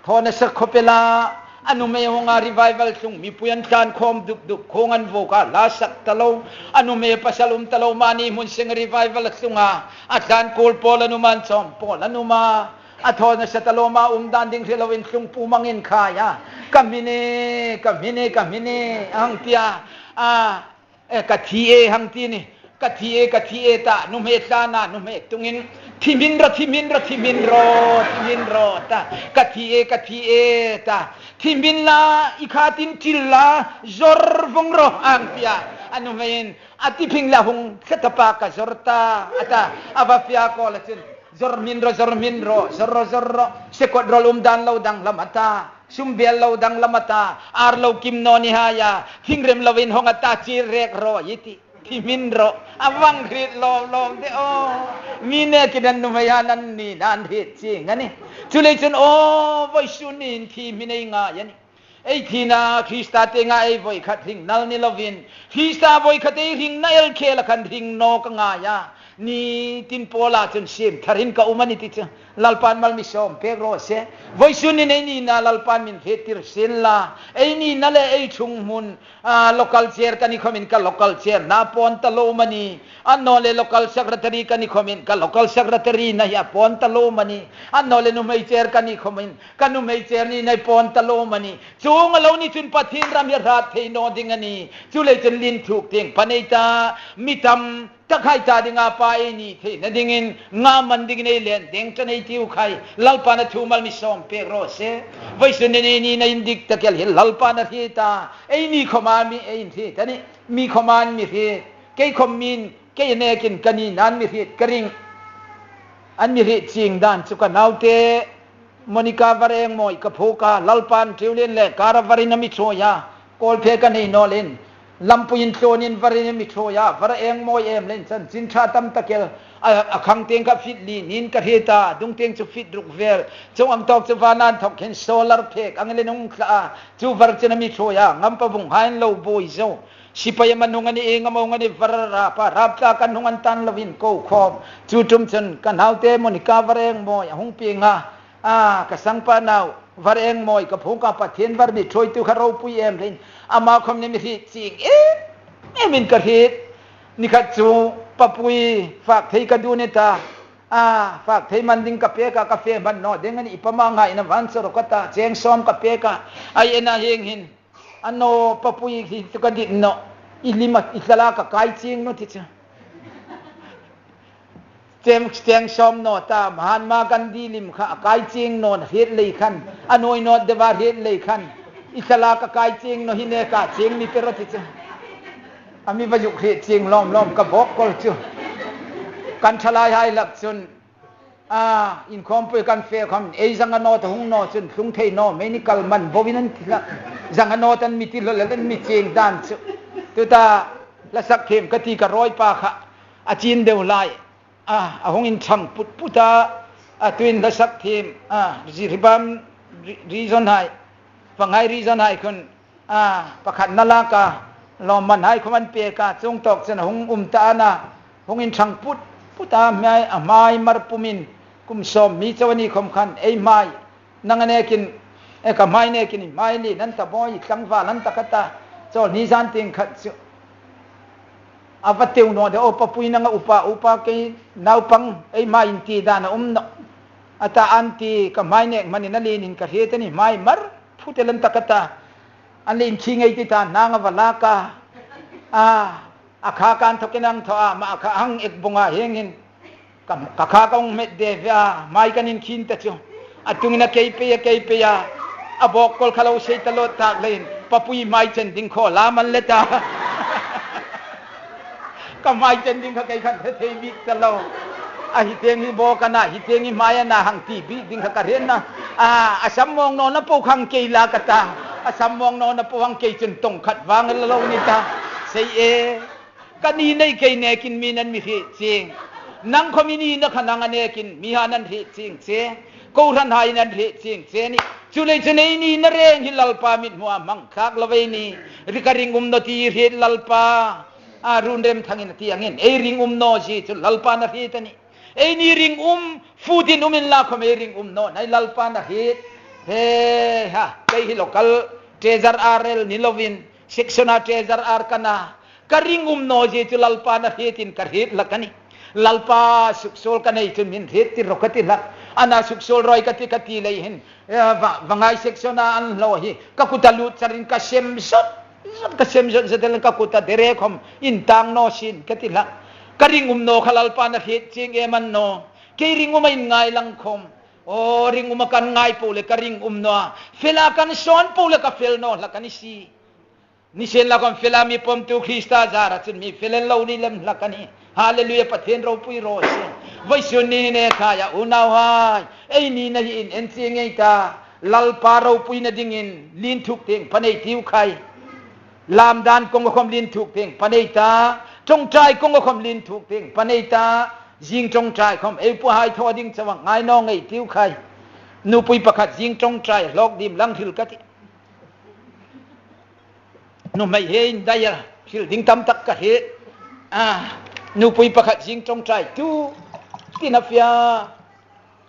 Thaw nasa khawp el a, a nuhmei hawng a revival tlung mipui an tlan khawm dup dup, khawng an vuok a, hla sak ta lo, a nuhmei pasal um ta lo, mani hmun seng revival a tlung a, a tlan kuol pawl an um a, an chawm pawl an um a, a thaw nasa ta lo, ma um dan ding hre loin tlung pum angin khai a, "Ka hmin e, ka hmin e, ka hmin e," a hang ti a, a, E, ka thi e hang ti ni. Ka thi e, ka thi e ta, nuhmei tlan a, nuhmei tungin, "Thi hmin rawh, thi hmin rawh, thi hmin rawh, thi hmin rawh," ta. "Ka thi e, ka thi e," ta. "Thi hmin la, i khatin ṭil la, zawr vawng rawh," a hang ti a. A nuhmeiin, "A ti phing la hung, ka tapa ka zawr ta," a ta. A va fie a kawl a chun, "Zawr hmin rawh, zawr hmin rawh, zawr rawh, zawr rawh. Sekawt rawl um dan lo danglam a ta. Sum bel lo danglam a ta. Ar lo kim naw ni hai a. Thingrem lovin hawng a ta, chir rek rawh i ti. Thi hmin rawh." A vang hriet lawm lawm de aw. Mi nekin an nuhmei hai an nina an hriet chieng a nih. Chuleiin chun aw, vawisun nin thi hmin ei ngai a nih. Ei thina Krista tienga ei voi khat hringnal ni lovin, Krista voi khat ei hringna el khela khan hring nawk a ngai a. Nitin pawla chun siem tharin ka um a ni ti chu. Lalpan mal mi sawm pek raw se. Vawisun nin ei nina Lalpan min hriettir sien la. Ei nina le ei ṭhung hmun, a, local chair ka ni khawmin ka local chair-na pawn ta lo um a ni. Annawleh local secretary ka ni khawmin ka local secretary-na hi a pawn ta lo um a ni. Annawleh nuhmei chair ka ni khawmin ka nuhmei chair nina hi pawn ta lo um a ni. Chuong a lo ni chun Pathien ram hi a hrat thei naw ding a ni. Chuleiin chun lien thuk tieng pan ei ta, mi tam tak hai ta dinga Pa ei ni theina dingin, nga man dingin ei len deng ṭan ei tiu khai. Lalpan a thu mal mi sawm pek raw se. Vawisun nin ei nina indik tak el hi Lalpan a hriet a. Ei ni khawma mi ei hriet a nih. Mi khawma an mi hriet. Kei khawm min, kei nekin ka nina an mi hriet ka ring. An mi hriet chieng dan chu ka naute Monica Varengmawi ka phuok a, Lalpan ṭiulin le kara varin a mi ṭhuoi a, kawlphe ka nei naw leiin, lampuiin tluonin varin a mi ṭhuoi a, Varengmawi em leiin chanchin ṭha tam tak el, a, a khang tieng kha fit li niin ka hriet a, dung tieng chu fit ruk vel, chuong ang tawk chu vana inthok hin solar phek angin a hung thla a, chu var chun a mi ṭhuoi a, Ngampabunghaiin lo buoi zo. Sipai am an hung a ni, ieng am a hung a ni, var a rap a, rap tlak an hung an tan loin ko khawm. Chu ṭum chun ka naute Monica Varengmawi a hung pieng a, a, ka sangpa nau Varengmawi ka phuok a, Pathien var mi ṭhuoitu kha ropui em leiin, ama khawm ni mi hriet chieng em emin ka hriet. Ni khat chu papui fak thei ka dun a ta, a, fak thei man ding ka pek a, ka fe hman naw ding a nih, i pa ma ngai na van sawr ka ta, cheng sawm ka pek a, a en a, hieng hin a naw, papui hi chu ka dit naw, i lim a, i thlalak a kai chieng naw ti chu. Cheng, cheng sawm naw ta, Mahatma Gandhi lim kha a kai chieng naw, hriet lei khan, a nuoi naw deu a, hriet lei khan, i thlalak a kai chieng naw hi neka chieng mi pe rawh ti chu. A mi va zuk hriet chieng lawm lawm ka bawkkol chu. Kan thalaihai lak chun, a, inkhawmpui kan fe khawm, ei zanga naw ta hung naw chun tlung thei naw mei ni, kal man boin an ti hlak. Zanga naw ta an mi ti hlaw lel an mi chieng dan chu. Tuta hla sak thiem ka ti ka rawipa kha a chin deu lai, a, a hung inṭhang put put a, a, tuin hla sak thiem, a, Jiribam ri-, region hai, Vangai region hai khun, a, pakhatna lak a, lawmman hai khawm an pek a, chuong tawk chun a hung um ta a na, hung inṭhang put put a, hmai, a hmai mar pumin, kum sawm mi chau a ni khawm khan, ei hmai, nang a nekin, e, ka hmai nekin, i hmai ni nan ta bawi, tlangval an ta ka ta, Chawlhni zan tieng khat chu. A va teu naw de, aw papui, nang a upa, upa, kei naupang, ei hmai inti dan a um nawh, a ta, an ti, ka hmai nek hmanin a lienin ka hriet a ni, hmai mar phut el an ta ka ta. An lien khi ngei ti ta, nang a va lak a, a, a kha kan thawkin ang thaw a, ma kha hang ek bung a, hieng hin ka, ka kha ka hung hmet de ve a, hmai kan inkhin ta chu. A tungin a kei pei a, kei pei a, a bawkkol kha lo sei ta lawt tak leiin, papui hmai chen ding khaw la man le ta. Ka hmai chen ding kha kei khan hre thei bik ta lo. A hi tieng hi bawk a na, hi tieng hi hmai a na hang ti bik ding kha ka hre naw. A, a sam mawng nawna po hang kei la ka ta. A sam mawng nawna po hang kei chun tawng khat vang la lo ni ta. Sei e. Ka ni nei kei nekin mi'n an mi hriet chieng. Nang khawm i nina kha nang a nekin mihain an hriet chieng che. Kohranhaiin an hriet chieng che a nih. Chuleiin chu ei nina reng hi Lalpa mithmuah hmang thlak lo ei ni. Ri ka ringum naw ti hriet Lalpa. A, Runremthangin a ti angin, ei ringum naw zie chu Lalpan a hriet a nih. Eini ringum, futin um inla khawm ei ringum naw, nai Lalpan a hriet. He ha, kei hi local treasurer ni lovin, section-a treasurer ka na. Ka ringum naw zie chu Lalpan a hrietin ka hriet hlak a nih. Lalpa, suksuol ka nei chun mi'n hriet tir rawh ka ti hlak. Ana suksuol rawi ka ti, ka ti lei hin, e, va, Vangai section-a an hlaw hi ka kuta lut charin ka sem zot zot, ka sem zot zot el, ka kuta dere khawm intang naw sien ka ti hlak. Ka ringum naw kha Lalpan a hriet chieng em a ni naw. Kei ringuma inngai lang khawm, aw, ringuma kan ngai po le ka ringum naw a, fela kan sawn po le ka fel naw hlak a ni si. Nisienlakhawm fela mi pawmtu Krista zara chun mi fel el lo ni lem hlak a nih. Hallelujah, Pathien ropui raw se. Vawisun ni hin e khai a, unauhai, ei nina hi in en chieng ei ta. Lalpa ropuina dingin lien thuk tieng pan ei tiu khai. Lamdan kawng khawm lien thuk tieng pan ei ta. Ṭawngṭai kawng khawm lien thuk tieng pan ei ta. Zing ṭawngṭai khawm ei puhai thaw ding chauh a ngai naw ngei tiu khai. Nupui pakhat zing ṭawngṭai hlawk dim lang hril ka ti. Nuhmei hi indai a, hril ding tam tak ka hriet. A, nupui pakhat zing ṭawngṭaitu tina fia.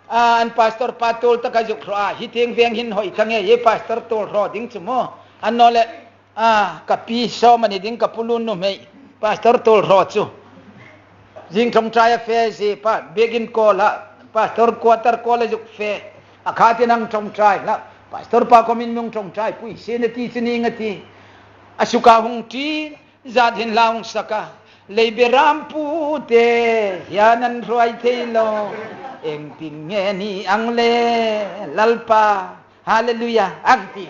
A, an pastor pa tuol taka zuk hraw a, hi tieng veng hin hoi ka ngei, hi pastor tuol hraw ding chu maw. Annawleh, a, ka pi sawm a ni ding ka pu lun nuhmei, pastor tuol hraw chu. Zing ṭawngṭai a fe zie pa, biek in kawl a, pastor quarter kawl a zuk fe. A kha tin ang ṭawngṭai hlak. Pastor pa khawmin mi hung ṭawngṭaipui sien a ti chu ning a ti. A suka hung ṭin, zat hin hla hung sak a. Leiberam pu te hian an hruai thei lo. Engtin nge ni ang le Lalpa. Hallelujah. Ang ti.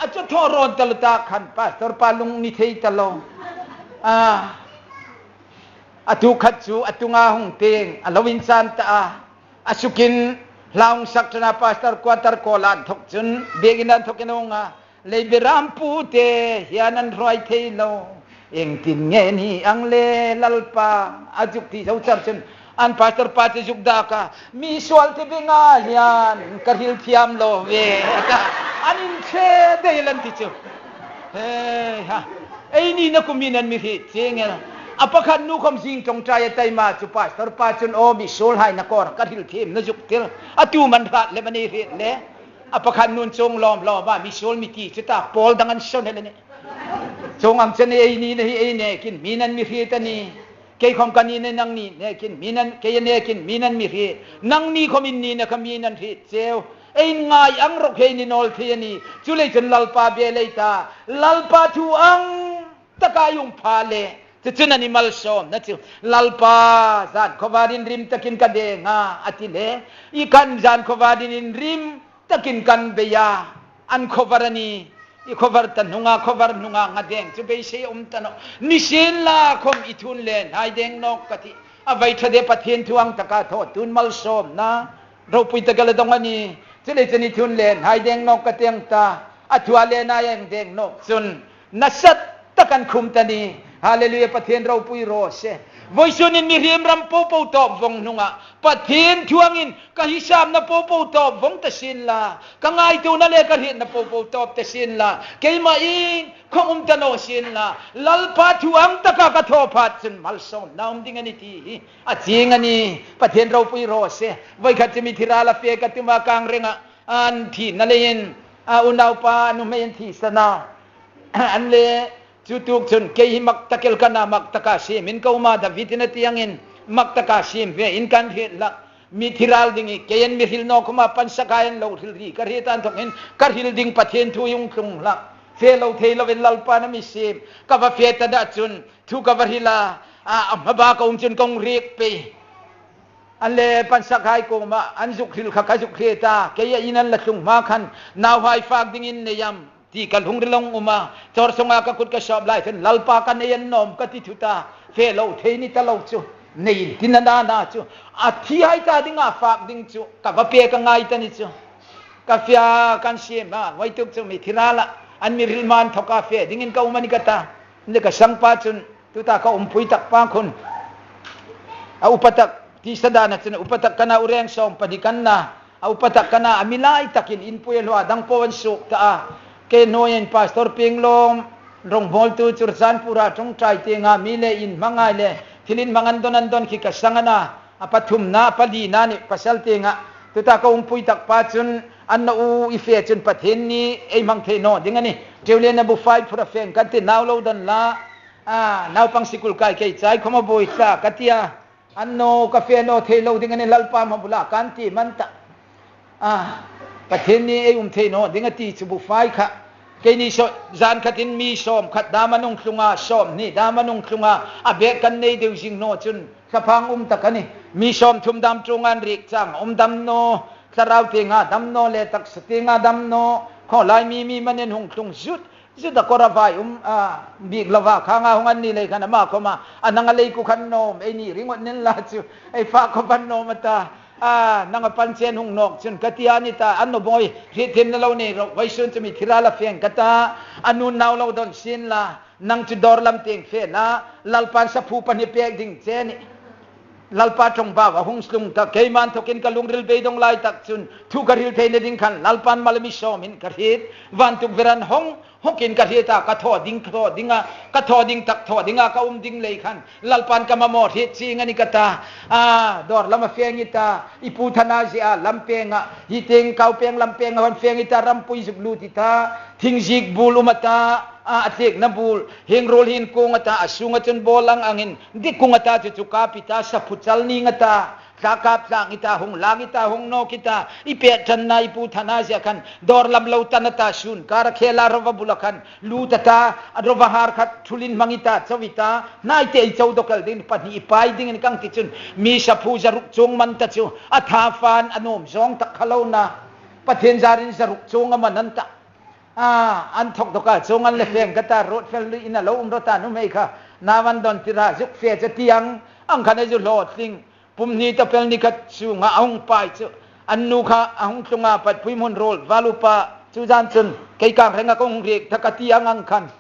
A chu thaw rawn ta lo ta khan pastor pa lung ni thei ta lo. A. A tu khat chu a tunga hung tieng a lo insan ta a. A sukin Hla hung sak ṭhana pastor quarter kawl an thawk chun, biek in an thawk in a hung a, Leiberam pu te hian an hruai thei lo. Engtin nge ni ang le Lalpa, a zuk ti zo char chun, an pastor pa chu zuk dak a, misual te benga hian ka hril thiam lo ve, a ta, an inchhe dai lan ti chu. He ha. Ei ni na kumin an mi hriet chieng el. A pakhat nu khom zing ṭawngṭai a taima chu pastor pa chun, aw, misual hai na kawr ka hril thiam na zuk tir. A tu man hrat le mani hriet le. A pakhat nun chuong lawm lawm a, misual mi ti chu ta pawl dang an sawn hel a ni. Chuong ang chen ei ni na hi ei nekin min an mi hriet a ni. Kei khom ka ni na nang ni nekin min an, kei nekin min an mi hriet. Nang ni khom in ni na ka min an hriet cheu. Ei ngai ang rawk hei ni nawl thei a ni. Chu lei chun Lalpa be lei ta. Lalpa thu ang taka i um pha le. Chu chun a ni malsawmna chu. Lalpa zan khawvar inrim takin ka deng a, a ti le. I kan zan khawvar inrim takin kan bei a, an khawvar a ni, i khawvar ta hnunga, khawvar hnunga nga deng chu beisei a um ta nawh. Nisienla khom i thu le hnai deng nawk ka ti. A vai ṭha de Pathien thu ang taka thaw tun malsawmna ropui taka la dawng a ni. Chu lei chun i thu le hnai deng nawk ka ti ang ta. A thu a le hnai ang deng nawk chun nasat tak an khum ta ni. Hallelujah, Pathien ropui raw se. Vawisun in mihriem ram popo tawp vawng hnunga Pathien thu angin ka hisapna popo tawp vawng ta sien la, ka ngaituona le ka hrietna popo tawp ta sien la, keimah in khawm um ta naw sien la, Lalpa thu ang taka ka thaw phat chun malsawmna um ding a ni ti hi a chieng a ni. Pathien ropui raw se. Vawi khat chu mithi ral a fe ka tuma kang renga an thina leiin, a unaupa a nuhmei an thisa a. An le chu tuk chun kei hi mak tak el ka na, mak taka siem in ka um a, David in a ti angin mak taka siem ve in kan hriet hlak. Mithi ral ding hi kei an mi hril naw khawma Pansakhaia an lo hril ri ka hriet an thawk hin ka hril ding Pathien thu hung tlung hlak. Fe lo thei lovin Lalpan a mi siem. Ka va fe ta dah chun thu ka va hril a, a, a hmaba ka um chun ka hung riek pei. An le Pansakhai kuoma an zuk hril kha ka zuk hriet a, kei a in an la tlung hma khan nauhai fak dingin nei am ti ka lungril a hung um a, chawrsawnga ka kut ka sawp lai khan Lalpa ka nei an nawm ka ti thut a, fe lo thei ni ta lo chu, nei in tin a na na chu, a thihai ta dinga fak ding chu ka va pek a ngai ta ni chu. Ka fe a kan siem a, vawituk chu mithi rala an mi hril hma an thawka fe dingin ka um a ni ka ta. Ni ka sangpa chun tuta ka umpui tak pa khun a upa tak, tisa dana chun upa tak ka na, u reng sawm pahni ka na, a upa tak ka na, a mi lai takin inpui a hlua dang po an suk ta a. Kei hnuoiin Pastor Pinglawm, rawngbawltu Churachandpur-a ṭawngṭai tienga mi le in hmangai le thil in hmang an dawn an dawn khi ka sang a na, a pathumna, a palina ni pasal tienga. Tuta ka umpui tak pa chun, an na u i fe chun Pathien ni ei hmang thei naw ding a ni. Ṭeuliana bu fai phura feng kan ti nau lo dawn la. A, naupang sikul kai kei chai khawma buoi tla ka ti a. An naw ka fe naw thei lo ding a ni, Lalpa hma bula kan ti man ta. A, Pathien ni ei um thei naw ding a ti chu bu fai kha. Keini saw zan khatin mi sawm khat dam an hung tlung a, sawm hni dam an hung tlung a, a bek kan nei deu zing naw chun thlaphang um tak a ni. Mi sawm thum dam ṭawnga an riek chang, um dam naw, thlarau tienga dam naw le taksa tienga dam naw, khawlai mi mi manin hung tlung zut zut a, kawr a vai um, a, bik lova khanga hung an ni lei khan ama khawma a nanga lei ku khan nawm, ei ni ringawt nen la chu ei fa khawp an nawm a ta. A, nanga pan chen hung nawk chun ka ti a ni ta, an naw bawi, hriet thiemna lo nei rawh, vawisun chu mithi rala feng ka ta, a nun nau lo dawn sien la, nang chu dawr lam tieng fe la, Lalpan saphu pahni pek ding che ni. Lalpa ṭawngbau a hung tlung ta, keiman thawkin ka lungril beidawng lai tak chun thu ka hril theina ding khan Lalpan mal mi sawmin ka hriet, vantuk veran hawng hawkin ka hriet a, ka thaw ding, thaw dinga, ka thaw ding tak, thaw dinga ka um ding lei khan Lalpan ka mamaw hriet chieng a ni ka ta. A, dawr lama feng i ta, i pu Thanaziea lam penga, hi tieng Kaupeng lam penga hon feng i ta, rampui zuk lut i ta, thingzik bul um a ta, a, a tliekna bul, heng ruol hin kung a ta, a sunga chun bawl ang angin dik kung a ta, chu chu kap i ta, saphu chal ning a ta, tla kap tlang i ta, hung lang i ta, hung nawk i ta, i pek ṭanna i pu Thanaziea khan dawr lam lo tan a ta, sun kara khela rova bula khan lut a ta, a rova har khat thulin hmang i ta, chau i ta, hnai te i chau dawk el ding, pahni i pai dingin kang ti chun, mi saphu zaruk chuong man ta chu, a tha fan a nuom zawng tak kha lo na, Pathien zarin zaruk chuong a man an ta. A, an thawk dawka chuong an le feng ka ta, ruot fel in a lo um rawt a, nuhmei kha, nau an dawn tir a, zuk fe che ti ang, ang khan a zu hlawtling, pum hni ta pel ni khat chunga a hung pai chu, An nu kha a hung tlung a, Patpui hmun ruol val upa, chu zan chun kei kang renga ka hung riek ta ka ti ang ang khan.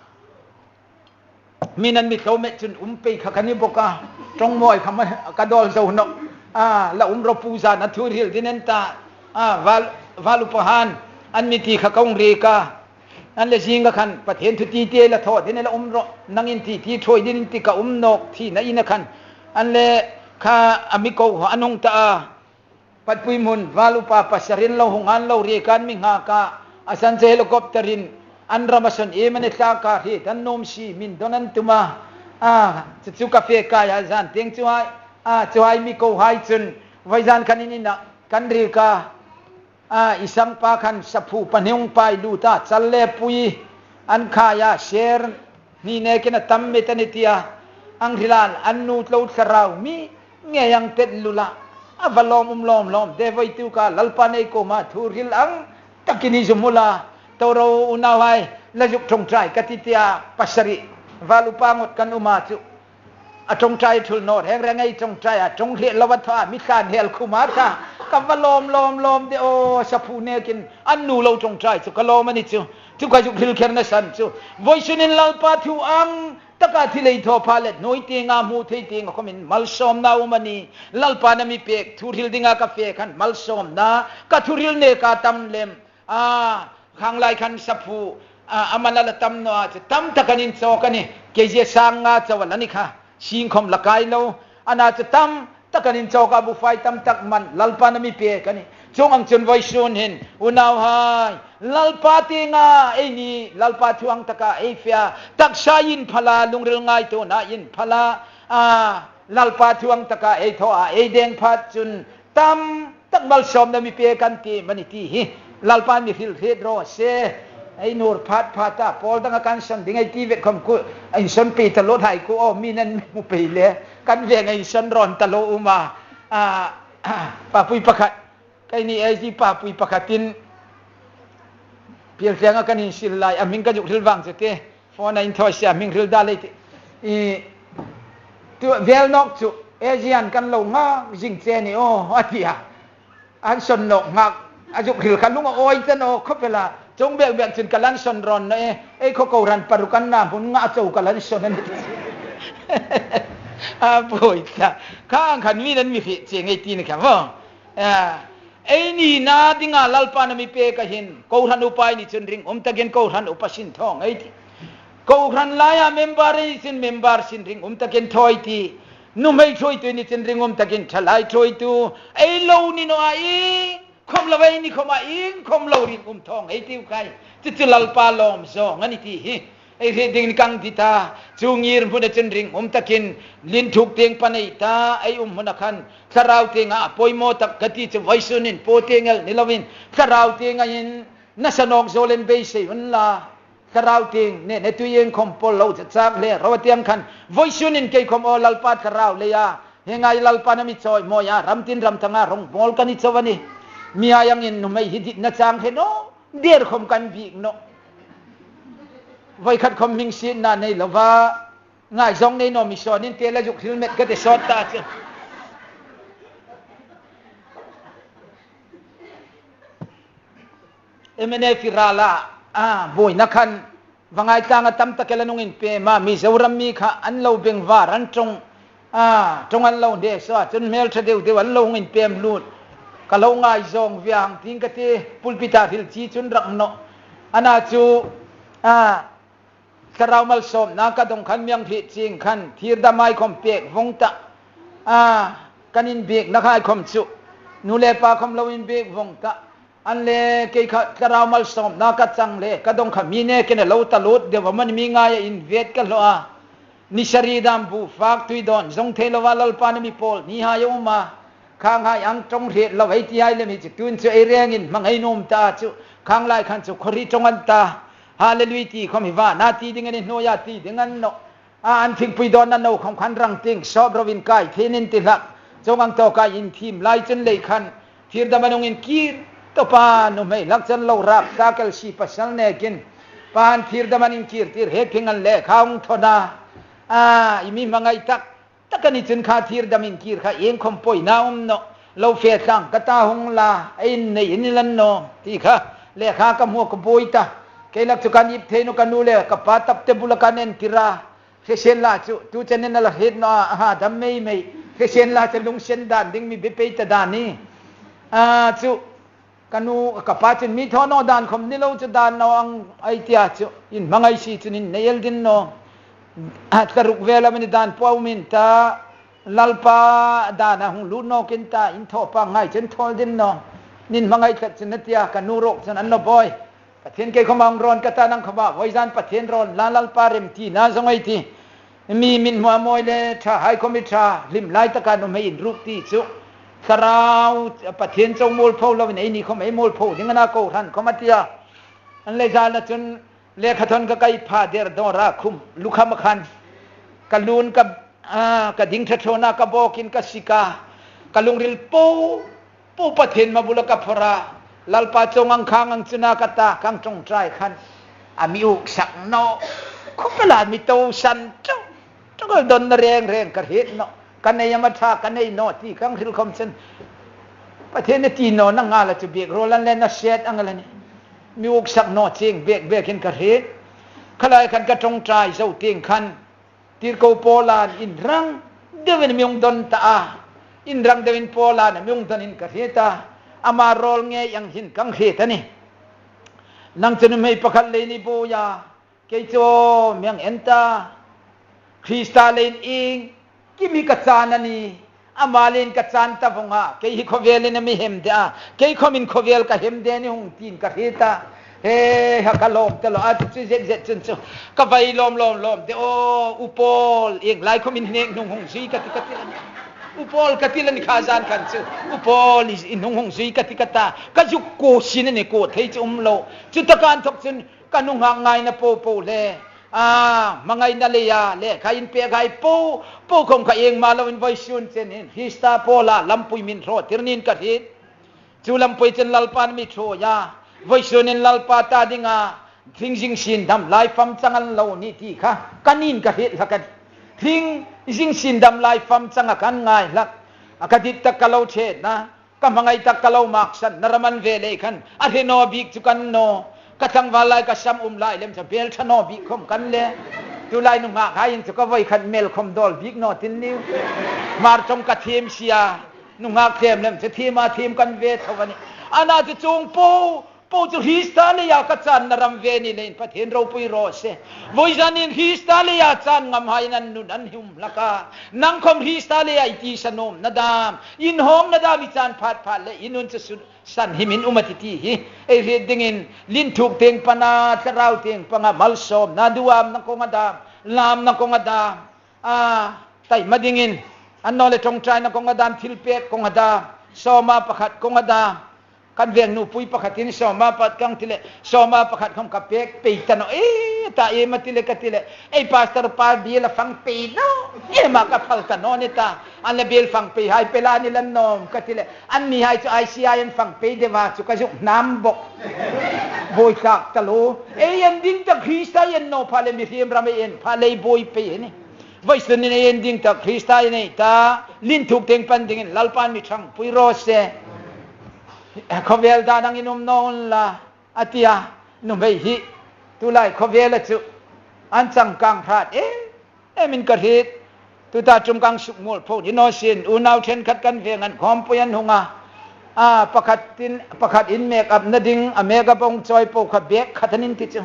Min an mi tlo met chun um pei kha ka ni bawk a, ṭawng mawi kha ma, ka dawl zo nawh. A, la um rawh pu, zana thu hril ding a ni ta. A, val, val upa han, an mi ti kha ka hung riek a. An le zinga khan, Pathien thu ti ti la thaw ding a la um rawh. Nangin ti ti thuoi ding ti ka um nawk thina ina khan. An le kha a mi ko an hung ta a. Patpui hmun val upa pasari'n lo hung an lo riek an mi nghak a, a san chu helicopter-in an ram a sawn em a ni thlak a, hriet an nuom si, min dawn an tum a. A, chu chu ka fe kai a, zan tieng chu hai, a, chu hai mi ko hai chun, vawizan khan in ina kan riek a, a, i sangpa khan saphu pahni hung pai lut a, chal le pui an khai a, ser hni nekin a tam met a ni tia, ang hril a, an nu tlo thlarau mi ngei ang tet lula, a va lawm um lawm lawm de, voi tu ka Lalpan ei kuoma thu hril ang takin i zu hmu la, to ro unauhai, la zuk ṭawngṭai ka ti tia, pasari val upa ngot kan um a chu. A ṭawngṭai thul naw reng reng ei ṭawngṭai a, ṭawng hril lo a thaw a, mi thlan hel khum a ta, ka va lawm lawm lawm de aw, saphu nekin an nu lo ṭawngṭai chu ka lawm a ni chu. Chu ka zuk hril kherna san chu. Vawisun hin Lalpa thu ang taka thil ei thaw pha le, hnuoi tienga hmu thei tienga khawmin malsawmna um a nih. Lalpan a mi pek thu hril dinga ka fe khan malsawmna ka thu hril neka tam lem. A, khang lai khan saphu, a, a man a la tam naw a, chu tam tak an inchawk a nih. Kg sang nga chau a la ni kha. Sing khawm la kai lo. Ana chu tam tak an inchawk a, bufai tam tak man Lalpan a mi pek a nih. Chuong ang chun vawisun hin, unauhai, Lalpa tienga ei ni, Lalpa thu ang taka ei fe a, taksa inphal a, lungril ngaituona inphal a, a, Lalpa thu ang taka ei thaw a, ei deng phat chun tam tak malsawmna mi pek an ti mani ti hi Lalpan mi hril hriet raw se. Ei nur phat phat a, pawl danga kan sawn ding ei ti vet khawm khu, ei sawn pei ta lo hai khu, aw, mi'n an hmu pei le, kan veng ei sawn rawn ta lo um a. A, papui pakhat, keini ei ti papui pakhatin, Pieltlenga kan insil lai, a hming ka zuk hril vang chu te. Phone-a inthaw sia, hming hril da lei ti. I, tu vel nawk chu, Asian kan lo nghak zing che ni aw, a ti a. An sawn nawk nghak, a zuk hril kha lung a awi ta naw khawp el a. Chuong bek bek chun ka lan sawn rawn naw e, ei khaw kohran paruk an na hmun nga chau ka lan sawn a nih. A buoi ta. Kha ang khan mi'n an mi hriet che ngei ti ni kha vaw. A, ei nina dinga Lalpan a mi pek a hin, kohran upa ei ni chun ringum takin kohran upa sin thaw ngei ti. Kohran laia member ei ni chun member sin ringum takin thaw ei ti. Nuhmei thuoitu ei ni chun ringum takin thalai thuoitu. Ei lo ni naw a, iengkhawm lo ei ni khawma, iengkhawm lo ringum thaw ngei tiu khai. Chu chu Lalpa lawm zawng a ni ti hi. Ei hriet ding ni kang ti ta, chu ngir hmuna chun ringum takin, lien thuk tieng pan ei ta, ei um hmuna khan, thlarau tienga a poimaw tak ka ti chu vawisun hin po tieng el ni lovin, thlarau tienga hin, nasa nawk zawl in beisei unla, thlarau tieng, ne, ne tui iengkhawm pawl lo cha chak le, ro tieng khan, vawisun hin kei khawm aw Lalpa thlarau leia, hi ngai Lalpan a mi chawimawi a, ram tin ram tanga rawng bawl ka ni chau a nih. Mihai angin nuhmei hi ditna chang hre naw. Der khawm kan bik nawh. Voi khat khawm hming sietna nei lova, ngaizawng nei naw mi sawnin te la zuk hril met ka ti sawt ta chu. M N F-i rala, a, buoina khan, Vangai tlanga tam tak el an hung inpem a, Mizoram mi kha an lo beng var an ṭawng, a, ṭawng an lo hne saw a, chun hmel ṭha deu deu an lo hung inpem lut. Ka lo ngaizawng ve ang ting ka ti, pulpit-a hril chi chun rak nawh. Ana chu, a, thlarau malsawmna ka dawng khan mi hang hriet chieng khan, thir dam hai khawm pek vawng ta. A, kan inbiekna hai khawm chu, nu le pa khawm lo inbiek vawng ta. An le kei kha thlarau malsawmna ka chang le, ka dawng kha mi nekin a lo ta lut deu am a ni, mi ngaia invet ka hlaw a. Ni sari dam bu fak tui dawn zawng thei lova Lalpan a mi pawl ni hai a um a. Khang hai ang ṭawng hriet lo ei ti hai lem hi chu, tun chu ei rengin hmangai nuom ta chu, khang lai khan chu khawhri ṭawng an ta. Hallelujah ti khawm hi vana ti ding a ni, hnuoia ti ding a ni nawh. A, an thingpui dawnna no khawm khan rang ting, sawp rovin kai thei ning ti hlak. Chuong ang tawka inthim lai chun lei khan, thir dam an hung inkir. Tawpa nuhmei hlak chan lo rak ta kel si pasal nekin, pa an thir dam an inkir tir, he phing an le kha hung thawn a. A, i mi hmangai tak tak a ni chun kha thir dam inkir kha iengkhawm poina um nawh. Lo fe tlang ka ta, hung la, ei nei in lan naw ti kha, lekha ka hmu ka buoi ta. Kei lak chu kan ip thei naw, ka nu le ka pa tapte bula kan entir a. Hre sien la chu, tu chen in a la hriet naw a, a ha dam mei mei. Hre sien la chu lungsen dan ding mi be pei ta dan ni. A chu, ka nu, ka pa chun mi thaw naw dan khom ni lo chu dan naw ang ei tia chu. In hmangai si chun in nei el ding naw. A tla ruk vel a mi ni dan po um in ta. Lalpa dan a hung lut nawk in ta, in thaw pa ngai chen thawl ding naw. Nin hmangai tlat chun a tia, ka nu ruok chun an lo buoi. Pathien kei khom a hung rawn ka ta, nang khom a vawizan Pathien rawn la, Lalpa remtina zawng ei ti. Mi min hmu a mawi le ṭha hai khom i ṭha, hlim lai taka nuhmei inruk ti chu. Thlarau Pathien chau mualpho lo in ei ni khom ei mualpho ding a na, kohran khom a tia. An lei zana chun lekha thawn ka kai pha der dawra khum lukham khan. Ka lun ka, a, ka ding ṭha ṭhawn a, ka bawkin ka sik a. Ka lungril po po Pathien ma bula ka phor a. Lalpa chawng ang khang ang chuna ka ta, kang ṭawngṭai khan. A mi uksak naw. Khawpel a mi to san ṭawk ṭawk el, dawnna reng reng ka hriet naw. Ka nei am a ṭha, ka nei naw ti kang hril khom chun. Pathien a ti naw, nang a la chu biek rawl an le na set ang la ni. Mi uksak naw ching bek bek in ka hriet. Khalai khan ka ṭawngṭai zo tieng khan. Tirko Paula'n in rang deuin mi hung don ta a. In rang deuin Paula'n mi hung don in ka hriet a. Ama rawl ngei ang hin kang hriet a ni. Nang chu nuhmei pakhat lei ni buoi a. Kei chu mi hang en ta. Krista leiin iengkim hi ka chan a ni. Ama leiin ka chan ta vong a, kei hi khawvelin a mi hem de a, kei khomin khawvel ka hem de ni hung tiin ka hriet a. He, ha ka lawm ta lo a, chu zet zet chun chu. Ka vai lawm lawm lawm de aw, U Paul, ieng lai khomin hnek hnung hung zui ka ti ka ti la ni. U Paul ka ti la ni kha zan khan chu. U Paul i, i hnung hung zui ka ti ka ta. Ka zuk ko sin a ni, ko thei chu um lo. Chu taka an thawk chun ka nunghak ngaina po po le. A, hmangaina leia, lekha in pek hai po, po khom kha iengma loin vawisun chen hin Krista Paula lampui min hraw tir niin ka hriet. Chu lampui chen Lalpan mi thaw a. Vawisunin Lalpa ta dinga, hring zing sin dam lai fam chang an lo ni ti kha. Ka niin ka hriet hlak a. Hring zing sin dam lai fam changa kan ngai hlak. A ka dit tak ka lo ṭhe na. Ka hmangai tak ka lo maksan, na ram an ve lei khan, a hre naw bik chu kan naw. Ka tlangval lai ka sam um lai lem chu bel ṭha naw bik khom kan le. Tulai nunghak hai in chu ka voi khan mel khom dawl bik naw tin niu. Hmar ṭawng ka thiem si a, nunghak thiem lem chu thiem a thiem kan ve tho a ni. Ana chu chuong po, po chu Krista leia ka channa ram ve ni leiin Pathien ropui raw se. Vawizanin Krista leia chan ngam hai in an nun an hum hlak a. Nang khom Krista leia i tisa nuomna dam, inhawmna dam i chan phat phat le i nun chu sun, sanhimin um a ti ti hi ei hriet dingin, linthuk tieng pana, thlarau tieng panga, malsawmna, duamna kawnga dam, lamna kawnga dam, a, taima dingin, annawleh ṭawngṭaina kawnga dam, thilpek kawnga dam, sawma pakhat kawnga dam, kan veng nupui pakhatin sawma pakhat kan ti le, sawma pakhat khom ka pek pei ta naw, e, ta e ma ti le ka ti le, ei pastor pa biel a fang pei naw, e ma ka phal ta naw ni ta, an le biel fang pei hai pela ni lan nawm ka ti le, an mi hai chu I C I an fang pei deu a chu ka zuk hnam bok. Buoi tlak ta lo. Ei en ding tak Krista en naw pha le mihriem ram ei en pha le buoi pei ni. Vawisunin ei en ding tak Krista ei nei ta, linthuk tieng pan dingin Lalpan mi ṭhangpui raw se. Khawvel dan angin um naw unla, a tia, nuhmei hi. Tulai khawvela chu an changkang hrat em emin ka hriet. Tuta ṭum kang suk mualpho ni naw sin, unau ṭhenkhat kan veng an khawmpui an hung a. A, pakhatin, pakhat in make up na ding, a make up a hung chawi po kha bek khat an in ti chu.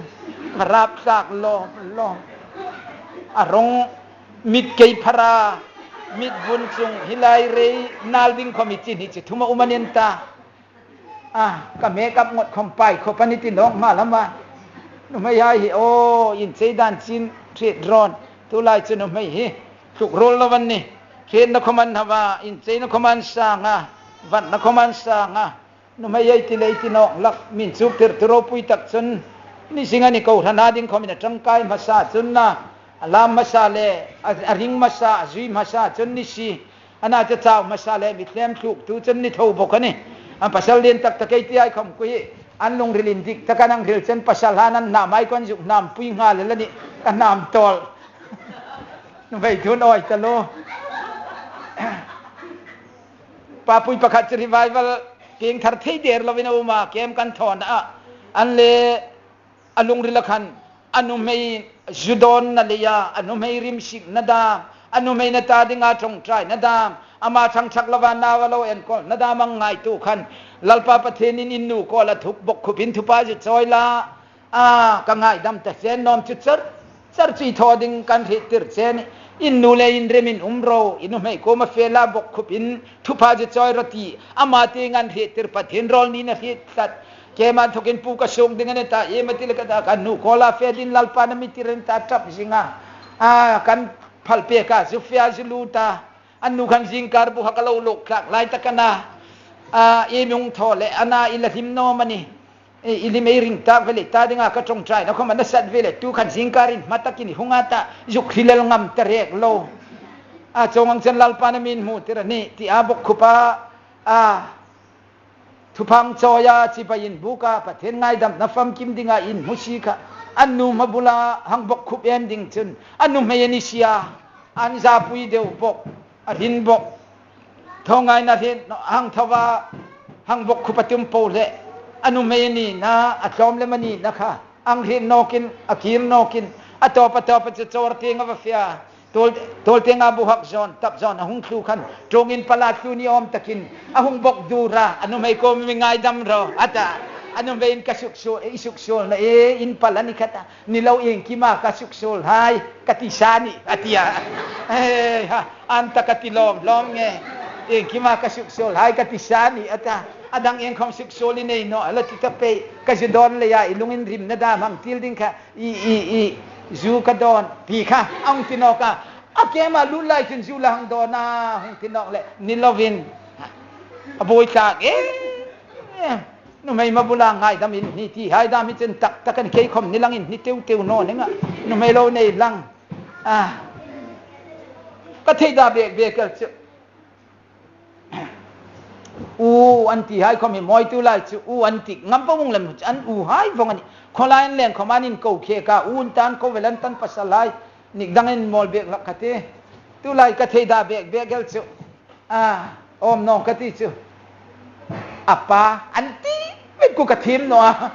Ka rap tlak lawm lawm. A rawng mit kei phara, mit vun chung hi lai rei nal ding khom i chin hi chu thuma um an in ta. A, ka make up ngot khom pai khop a ni ti nawk hma lama. Nuhmei hai hi, aw, inchei dan chin hriet rawn. Tulai chu nuhmei hi tluk ruol lo an ni. Hrietna khom an hau a, incheina khom an sang a, vatna khom an sang a. Nuhmei ei ti le ei ti nawk hlak, min chuktirtu ropui tak chun, ni zing a ni, kohrana ding khomin a ṭangkai hmasa chun na, a lam hmasa le, a, a ring hmasa, a zui hmasa chun ni si, ana chu chau hmasa le, mi tlem tluktu chun ni tho bok a ni. An pasal lien tak tak ei ti hai khom kha hi, an lungril indik tak an hang hril chun pasal han an hnam hai khan zuk hnampui nghal el a ni, ka hnam tawl. Nuhmei thun awi ta lo. Papui pakhat chu revival pieng thar thei der lovin a um a, kem kan thawn a. An le a lungrila khan a nuhmei zu dawnna leia, a nuhmei rimsikna dam, a nuhmeina ta dinga ṭawngṭaina dam, ama ṭhangṭhak lova nau a lo enkawlna dam a ngaituo khan Lalpa Pathienin in nu kawla thuk bawk khupin thupha zu chawi la. A, ka ngaidam ta chen nawm chu char, char chu i thaw ding kan hriettir che ni. In nu le in remin um ro, i nuhmei kuoma fe la bawk khupin thupha zu chawi rawh ti. Ama tieng an hriettir Pathien rawl nina hriet tlat. Keima inthokin pu ka suok ding a ni ta, iem a ti le ka ta, ka nu kawla fe dingin Lalpan a mi tir a ni ta ṭap zinga. A, kan phal pek a, zu fe a zu lut a. An nu khan zingkar bu hak a lo luk tlak lai tak a na. A, i mi hung thaw le, a na i la hlim naw am a ni. E, i hlim ei ring tak ve le, ta dinga ka ṭawngṭaina khawm a nasat ve le, tu khan zingkar in hma takin i hung a ta, zuk hrilel ngam ta rek lo. A, chuong ang chen Lalpan a mi inhmutir a nih, ti a bawk khup a, a, thupha hang chawi a, chibai inbuk a, Pathien ngaidamna famkim dinga inhmusit kha. An nu hma bula hang bawk khup em ding chun, a nuhmei a ni si a, an zapui deu bawk, a hrin bawk. Thawngaina hrin hang thaw a, hang bawk khup a tum po le, a nuhmei a nina, a tlawm lem a nina kha, ang hrin nawkin, a kir nawkin, a tawp, a tawp a chu chawr tieng a va fe a. Tawl, tawl tienga bu hak zawn, tap zawn a hung thlu khan, ṭawngin pala thlu ni awm takin, a hung bawk dur a, a nuhmei kuoma mi ngaidam ro, a ta. A nuhmeiin ka suksuol, i suksuolna e, in pal a ni kha ta, ni lo iengkima ka suksuol hai, ka ti sa ni, a ti a. E, ha, an ta ka ti lawm lawm nge, iengkima ka suksuol hai, ka ti sa ni, a ta. A dang ieng khawm suksuol i nei naw, a la ti ta pei, ka zu dawn leia, i lunginrimna dam hang til ding kha, i, i, i, zu ka dawn, ti kha, a hung ti nawk a. A kema lut lai chun zu la hang dawn a, hung ti nawk le, ni lovin. A buoi tlak, e, e, nuhmei hma bula ngaidam in ni ti, hai dam hi chen tak tak a ni, kei khawm ni lang in ni teu teu naw ning a, nuhmei lo nei lang. A, ka thei da bek bek el chu. U an ti hai khawm hi mawi tu lai chu, u an ti ngam po mawng lem chu, an u hai vawng a nih. Khawlai an leng khawm an inko khek a, u an tan ko vel an tan pasal hai, nik dang an mawl bek hlak ka ti. Tu lai ka thei da bek bek el chu. A, awm naw ka ti chu. A pa, an ti, mit ku ka thiem naw a.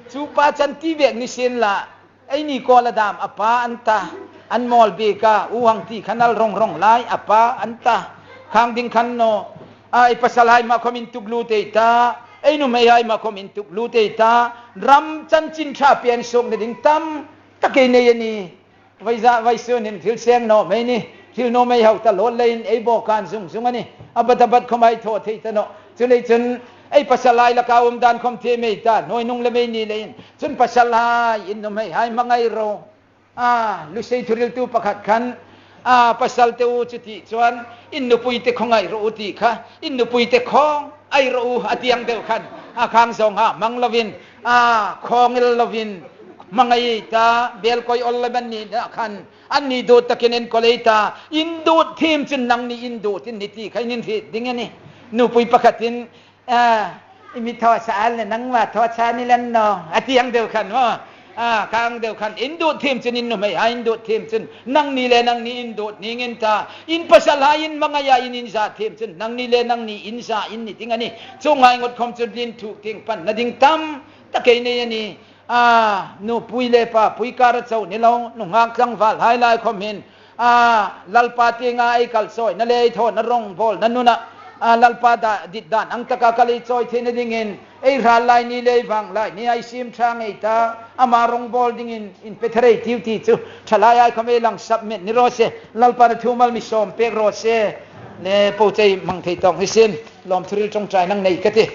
Chu pa chu an ti bek ni sien la. Eini kawla dam a pa an ta, an mawl bek a, u hang ti khan al rong rong lai a pa an ta. Khang ding khan naw, a, ei pasal hai hma khawm intuklut ei ta, ei nuhmei hai hma khawm intuklut ei ta, ram chanchin ṭha pei suokna ding tam tak ei nei a nih. Vawiza, vawisun hin thil seng naw mei ni, thil naw mei hau ta lawt leiin ei bawkan zung zung a nih. A bat a bat khawm ei thaw thei ta nawh. Chuleiin chun ei pasal hai laka um dan khawm thiem ei ta, hnuoi nung lem ei ni leiin. Chun pasal hai, in nuhmei hai hmangai ro. A, Lusei thuhriltu pakhat khan, a, pasal te u chu ti chuan, in nupui te khawngai ro u ti kha, in nupui te khawngai ro u a ti ang deu khan, a khang zawnga hmang lovin, a, khawng el lovin, hmangai ei ta, bel koi awl lem an ni na khan, an ni dut takin enkawl ei ta, in dut thiem chun nangni in dut in ni ti kha in inhriet ding a nih. Nupui pakhatin, a, i mi thaw sa al le nangma thaw sa ni lan naw, a ti ang deu khan maw. A, khang deu khan, in dut thiem chun in nuhmei hai in dut thiem chun, nangni le nangni in dut ning in ta, in pasal hai in hmangai a in inza thiem chun, nangni le nangni inza in ni ding a nih. Chu ngai ngot khawm chun tlin thuk tieng panna ding tam tak ei nei a nih. A, nupui le papui kara chau ni lo, nunghak tlangval hai lai khawm hin, a, Lalpa tienga ei kalchawina le ei thawna rawngbawlna nuna, a, Lalpa da, dit dan ang taka kal ei chawi theina dingin, ei hral lai ni le ei vang lai ni ei siem ṭha ngei ta, ama rawngbawl dingin inpe thar ei tiu ti chu, ṭhalai ai khawm ei lang submit ni raw se, Lalpan a thu mal mi sawm pek raw se, le po chei hmang thei tawng hi sin, lawmthu hril ṭawngṭaina nei ka ti.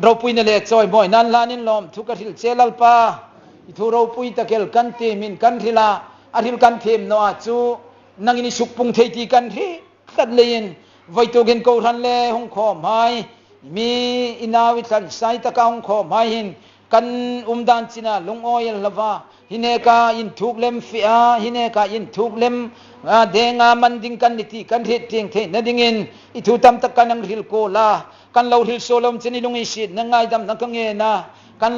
Ropuina le chawimawina hlanin lawmthu ka hril che Lalpa. I thu ropui tak el kan tiem in kan hril a, a hril kan thiem naw a chu nangin i sukpung thei ti kan hriet tlat leiin, vawituk hin kohran le hung khawm hai, mi i nau i tlan sai taka hung khawm hai hin kan um dan china lungawi el lova, hi neka inthuk lem fe a, hi neka inthuk lem, a, denga man ding kan ni ti kan hriet tieng theina dingin i thu tam tak kan hang hril kuol a, kan lo hril suol lawm chun i lunginsietna ngaidamna ka ngen a, kan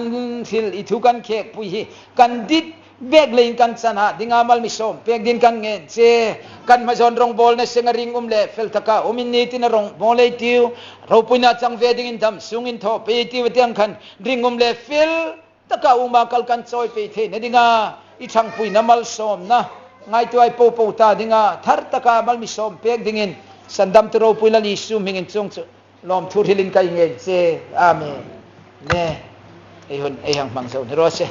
hril i thu kan khekpui hi kan dit bek leiin kan chan a dinga mal mi sawm pek dingin kan ngen che. Kan hmazawn rongbawlna senga ringum le fel taka um in ni tina rongbawl ei tiu. Ropuina chang ve dingin dam sungin thaw pei ei tiu tiang khan ringum le fel taka uma kal kan chawi pei theina dinga i ṭhangpuina malsawmna ngaituo ei po po ta dinga thar taka mal mi sawm pek dingin sandamtu ropui Lal Isu hmingin chuong chu lawmthu hrilin ka ngen che. Amen. Ne. Ei hun ei hang hmang zo ni raw se.